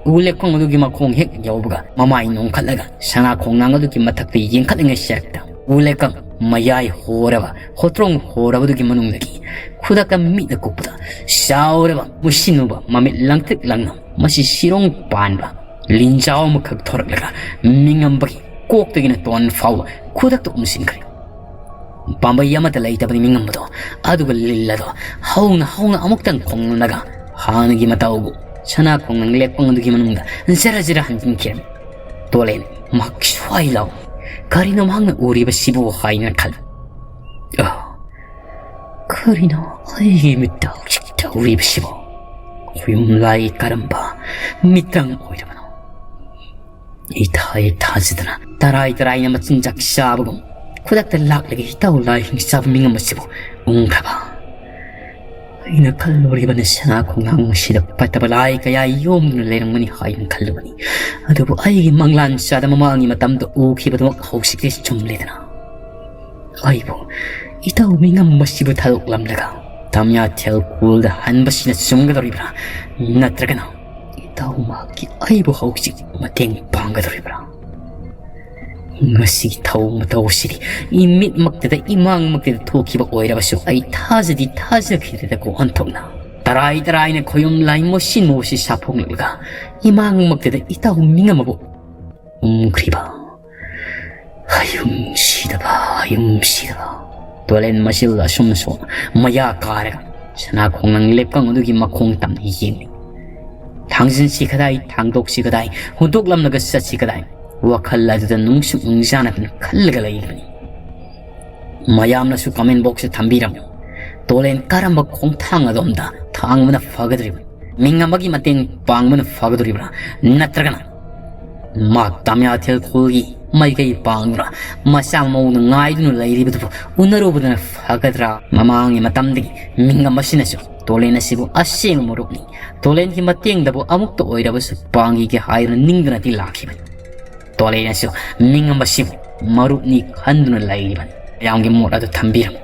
ꯎ ꯂꯦꯛꯄꯪ ꯑꯗꯨꯒꯤ ꯃꯈꯣꯡ ꯍꯦꯛ ꯌꯧꯕꯒ ꯃꯃꯥꯏ ꯅꯣꯡꯈꯠꯂꯒ ꯁꯅꯥ ꯈꯣꯡꯅꯥꯡ ꯑꯗꯨꯒꯤ ꯃꯊꯛꯇ ꯌꯦꯡꯈꯠꯂꯤꯉꯩ ꯁꯦꯔꯛꯇ ꯎ ꯂꯦꯛꯄꯪ ꯃꯌꯥꯏ ꯍꯣꯔꯕ, ꯍꯣꯇ꯭ꯔꯣꯡ ꯍꯣꯔꯕꯗꯨꯒꯤ ꯃꯅꯨꯡꯗꯒꯤ ꯈꯨꯗꯛꯇ ꯃꯤꯠꯅ ꯀꯨꯞꯄꯗ ꯆꯥꯎꯔꯕ, ꯃꯨꯁꯤꯟꯃꯨꯕ, ꯃꯃꯤꯠ ꯂꯪꯇ꯭ꯔꯤꯛ ꯂꯪꯅ, ꯃꯁꯤ ꯁꯤꯔꯣꯡ ꯄꯥꯟꯕ ꯂꯤꯟꯖꯥꯎ ꯑꯃꯈꯛ ꯊꯣꯔꯛꯂꯒ ꯃꯤꯡꯉꯝꯕꯒꯤ ꯀꯣꯛꯇꯒꯤꯅ ꯇꯣꯟ ꯐꯥꯎꯕ ꯈꯨꯗꯛꯇ ꯎꯝꯁꯤꯟꯈ꯭ꯔꯦ꯫ ꯄꯥꯝꯕꯩ ꯑꯃꯠꯇ ꯂꯩꯇꯕꯅꯤ ꯃꯤꯡꯉꯝꯕꯗꯣ꯫ ꯑꯗꯨꯒ ꯂꯤꯜ ꯑꯗꯣ ꯍꯧꯅ ꯍꯧꯅ ꯑꯃꯨꯛꯇꯪ ꯈꯣꯡꯂꯝꯂꯒ ꯍꯥꯟꯅꯒꯤ ꯃꯇꯧꯒꯨꯝ ꯁꯅꯥ ꯈꯣꯡꯅꯪ ꯂꯦꯛꯄꯪ ꯑꯗꯨꯒꯤ ꯃꯅꯨꯡꯗ ꯖꯔ ꯖꯔ ꯍꯟꯖꯤꯟꯈꯤꯔꯝꯃꯤ꯫ ꯇꯣꯂꯦꯟ ꯃꯍꯥꯛ ꯁ꯭ꯋꯥꯏ ꯂꯥꯎ, "ꯀꯔꯤꯅꯣ ꯃꯍꯥꯛꯅ ꯎꯔꯤꯕꯁꯤꯕꯨ?" ꯍꯥꯏꯅ ꯈꯜꯂꯤ꯫ "ꯑ, ꯀꯔꯤꯅꯣ ꯑꯩꯒꯤ ꯃꯤꯠꯇ ꯍꯧꯖꯤꯛ ꯇꯧꯔꯤꯕꯁꯤꯕꯣ? ꯈꯣꯌꯨꯝ ꯂꯥꯏ ꯀꯔꯝꯕ ꯃꯤꯇꯪ ꯑꯣꯏꯔꯕꯅꯣ?" ꯏꯊꯥ ꯊꯥꯖꯗꯅ ꯇꯔꯥꯏ ꯇꯔꯥꯏꯅ ꯃꯆꯤꯟꯖꯥꯛ ꯆꯥꯕꯒꯨꯝ ꯈꯨꯗꯛꯇ ꯂꯥꯛꯂꯒ ꯏꯇꯥꯎ ꯂꯥꯏ ꯍꯤꯡꯆꯥꯕ ꯃꯤꯡꯉꯝꯕꯁꯤꯕꯨ ꯎꯈ꯭ꯔꯕ? ꯑꯩꯅ ꯈꯜꯂꯨꯔꯤꯕꯅ ꯁꯅꯥ ꯈꯣꯡꯅꯥꯡ ꯑꯁꯤꯗ ꯐꯠꯇꯕ ꯂꯥꯏ ꯀꯌꯥ ꯌꯣꯝꯗꯨꯅ ꯂꯩꯔꯝꯒꯅꯤ ꯍꯥꯏꯅ ꯈꯜꯂꯨꯕꯅꯤ꯫ ꯑꯗꯨꯕꯨ ꯑꯩꯒꯤ ꯃꯪꯂꯥꯟ ꯆꯥꯗ ꯃꯃꯥꯡꯒꯤ ꯃꯇꯝꯗ ꯎꯈꯤꯕꯗꯨꯃꯛ ꯍꯧꯖꯤꯛꯇꯤ ꯆꯨꯝꯂꯦꯗꯅ꯫ ꯑꯩꯕꯨ ꯏꯇꯥꯎ ꯃꯤꯉꯝꯕꯁꯤꯕꯨ ꯊꯥꯗꯣꯛꯂꯝꯂꯒ ꯇꯝꯌꯥꯊꯦꯜ ꯈꯨꯜꯗ ꯍꯟꯕꯁꯤꯅ ꯆꯨꯝꯒꯗꯧꯔꯤꯕ꯭ꯔꯥ? ꯅꯠꯇ꯭ꯔꯒꯅ ꯏꯇꯥꯎ ꯃꯍꯥꯛꯀꯤ ꯑꯩꯕꯨ ꯍꯧꯖꯤꯛ ꯃꯇꯦꯡ ꯄꯥꯡꯒꯗꯧꯔꯤꯕ꯭ꯔꯥ? ꯉꯁꯤꯒꯤ ꯊꯧ ꯃꯇꯧ ꯑꯁꯤꯗꯤ ꯏꯃꯤꯠꯃꯛꯇꯗ ꯏꯃꯥꯡꯃꯛꯇꯗ ꯊꯣꯛꯈꯤꯕ ꯑꯣꯏꯔꯕꯁꯨ ꯑꯩ ꯊꯥꯖꯗꯤ ꯊꯥꯖꯈꯤꯗꯦꯗꯀꯣ ꯑꯣꯟꯊꯣꯛꯅ꯫ ꯇꯔꯥꯏ ꯇꯔꯥꯏꯅ ꯈꯣꯌꯨꯝ ꯂꯥꯏ ꯃꯣꯁꯤꯟ ꯃꯣꯁꯤ ꯁꯥꯐꯣꯡꯂꯛꯂꯒ ꯏꯃꯥꯡꯃꯛꯇꯗ ꯏꯇꯥꯎ ꯃꯤꯉꯝ ꯑꯃꯕꯨ ꯎꯝꯈ꯭ꯔꯤꯕ꯫ ꯍꯌꯨꯝ ꯁꯤꯗꯕ, ꯍꯌꯨꯝ ꯁꯤꯗꯕ꯫ ꯇꯣꯂꯦꯟ ꯃꯆꯤꯜ ꯑꯁꯨꯝ ꯁꯣꯛ ꯃꯌꯥ ꯀꯥꯔꯒ ꯁꯅꯥ ꯈꯣꯡꯅꯪ ꯂꯦꯞꯀꯪ ꯑꯗꯨꯒꯤ ꯃꯈꯣꯡ ꯇꯝꯅ ꯌꯦꯡꯂꯤ꯫ ꯊꯥꯡꯖꯤꯟꯁꯤ ꯀꯗꯥꯏ, ꯊꯥꯡꯗꯣꯛꯁꯤ ꯀꯗꯥꯏ, ꯍꯨꯟꯗꯣꯛꯂꯝꯂꯒ ꯆꯠꯁꯤ ꯀꯗꯥꯏ? ꯋꯥꯈꯜ ꯑꯗꯨꯗ ꯅꯨꯡꯁꯨ ꯅꯨꯡꯖꯥꯅꯗꯨꯅ ꯈꯜꯂꯒ ꯂꯩꯔꯤꯕꯅꯤ꯫ ꯃꯌꯥꯝꯅꯁꯨ comment boxꯇ ꯊꯝꯕꯤꯔꯝꯃꯨ꯫ ꯇꯣꯂꯦꯟ ꯀꯔꯝꯕ ꯈꯣꯡꯊꯥꯡ ꯑꯗꯣꯝꯗ ꯊꯥꯡꯕꯅ ꯐꯒꯗꯧꯔꯤꯕ? ꯃꯤꯡ ꯑꯃꯒꯤ ꯃꯇꯦꯡ ꯄꯥꯡꯕꯅ ꯐꯒꯗꯧꯔꯤꯕ꯭ꯔꯥ? ꯅꯠꯇ꯭ꯔꯒꯅ ꯃꯍꯥꯛ ꯇꯥꯃꯤꯌꯥꯊꯦꯜ ꯈꯨꯜꯒꯤ ꯃꯥꯏꯀꯩ ꯄꯥꯡꯗꯨꯅ ꯃꯆꯥ ꯃꯃꯧꯅ ꯉꯥꯏꯗꯨꯅ ꯂꯩꯔꯤꯕꯗꯨꯕꯨ ꯎꯅꯔꯨꯕꯗꯨꯅ ꯐꯒꯗ꯭ꯔꯥ? ꯃꯃꯥꯡꯒꯤ ꯃꯇꯝꯗꯒꯤ ꯃꯤꯡ ꯑꯃꯁꯤꯅꯁꯨ ꯇꯣꯂꯦꯟ ꯑꯁꯤꯕꯨ ꯑꯁꯦꯡꯕ ꯃꯔꯨꯞꯅꯤ, ꯇꯣꯂꯦꯟꯒꯤ ꯃꯇꯦꯡꯗꯕꯨ ꯑꯃꯨꯛꯇ ꯑꯣꯏꯔꯕꯁꯨ ꯄꯥꯡꯈꯤꯒꯦ ꯍꯥꯏꯗꯨꯅ ꯅꯤꯡꯗꯨꯅꯗꯤ ꯂꯥꯛꯈꯤꯕꯅꯤ꯫ ꯇꯣꯂꯦꯟ ꯑꯁꯤꯕꯨ ꯃꯤꯡ ꯑꯃꯁꯤꯕꯨ ꯃꯔꯨꯞꯅꯤ ꯈꯟꯗꯨꯅ ꯂꯩꯔꯤꯕꯅꯤ꯫ ꯃꯌꯥꯝꯒꯤ ꯃꯣꯠ ꯑꯗꯨ ꯊꯝꯕꯤꯔꯝꯃꯨ꯫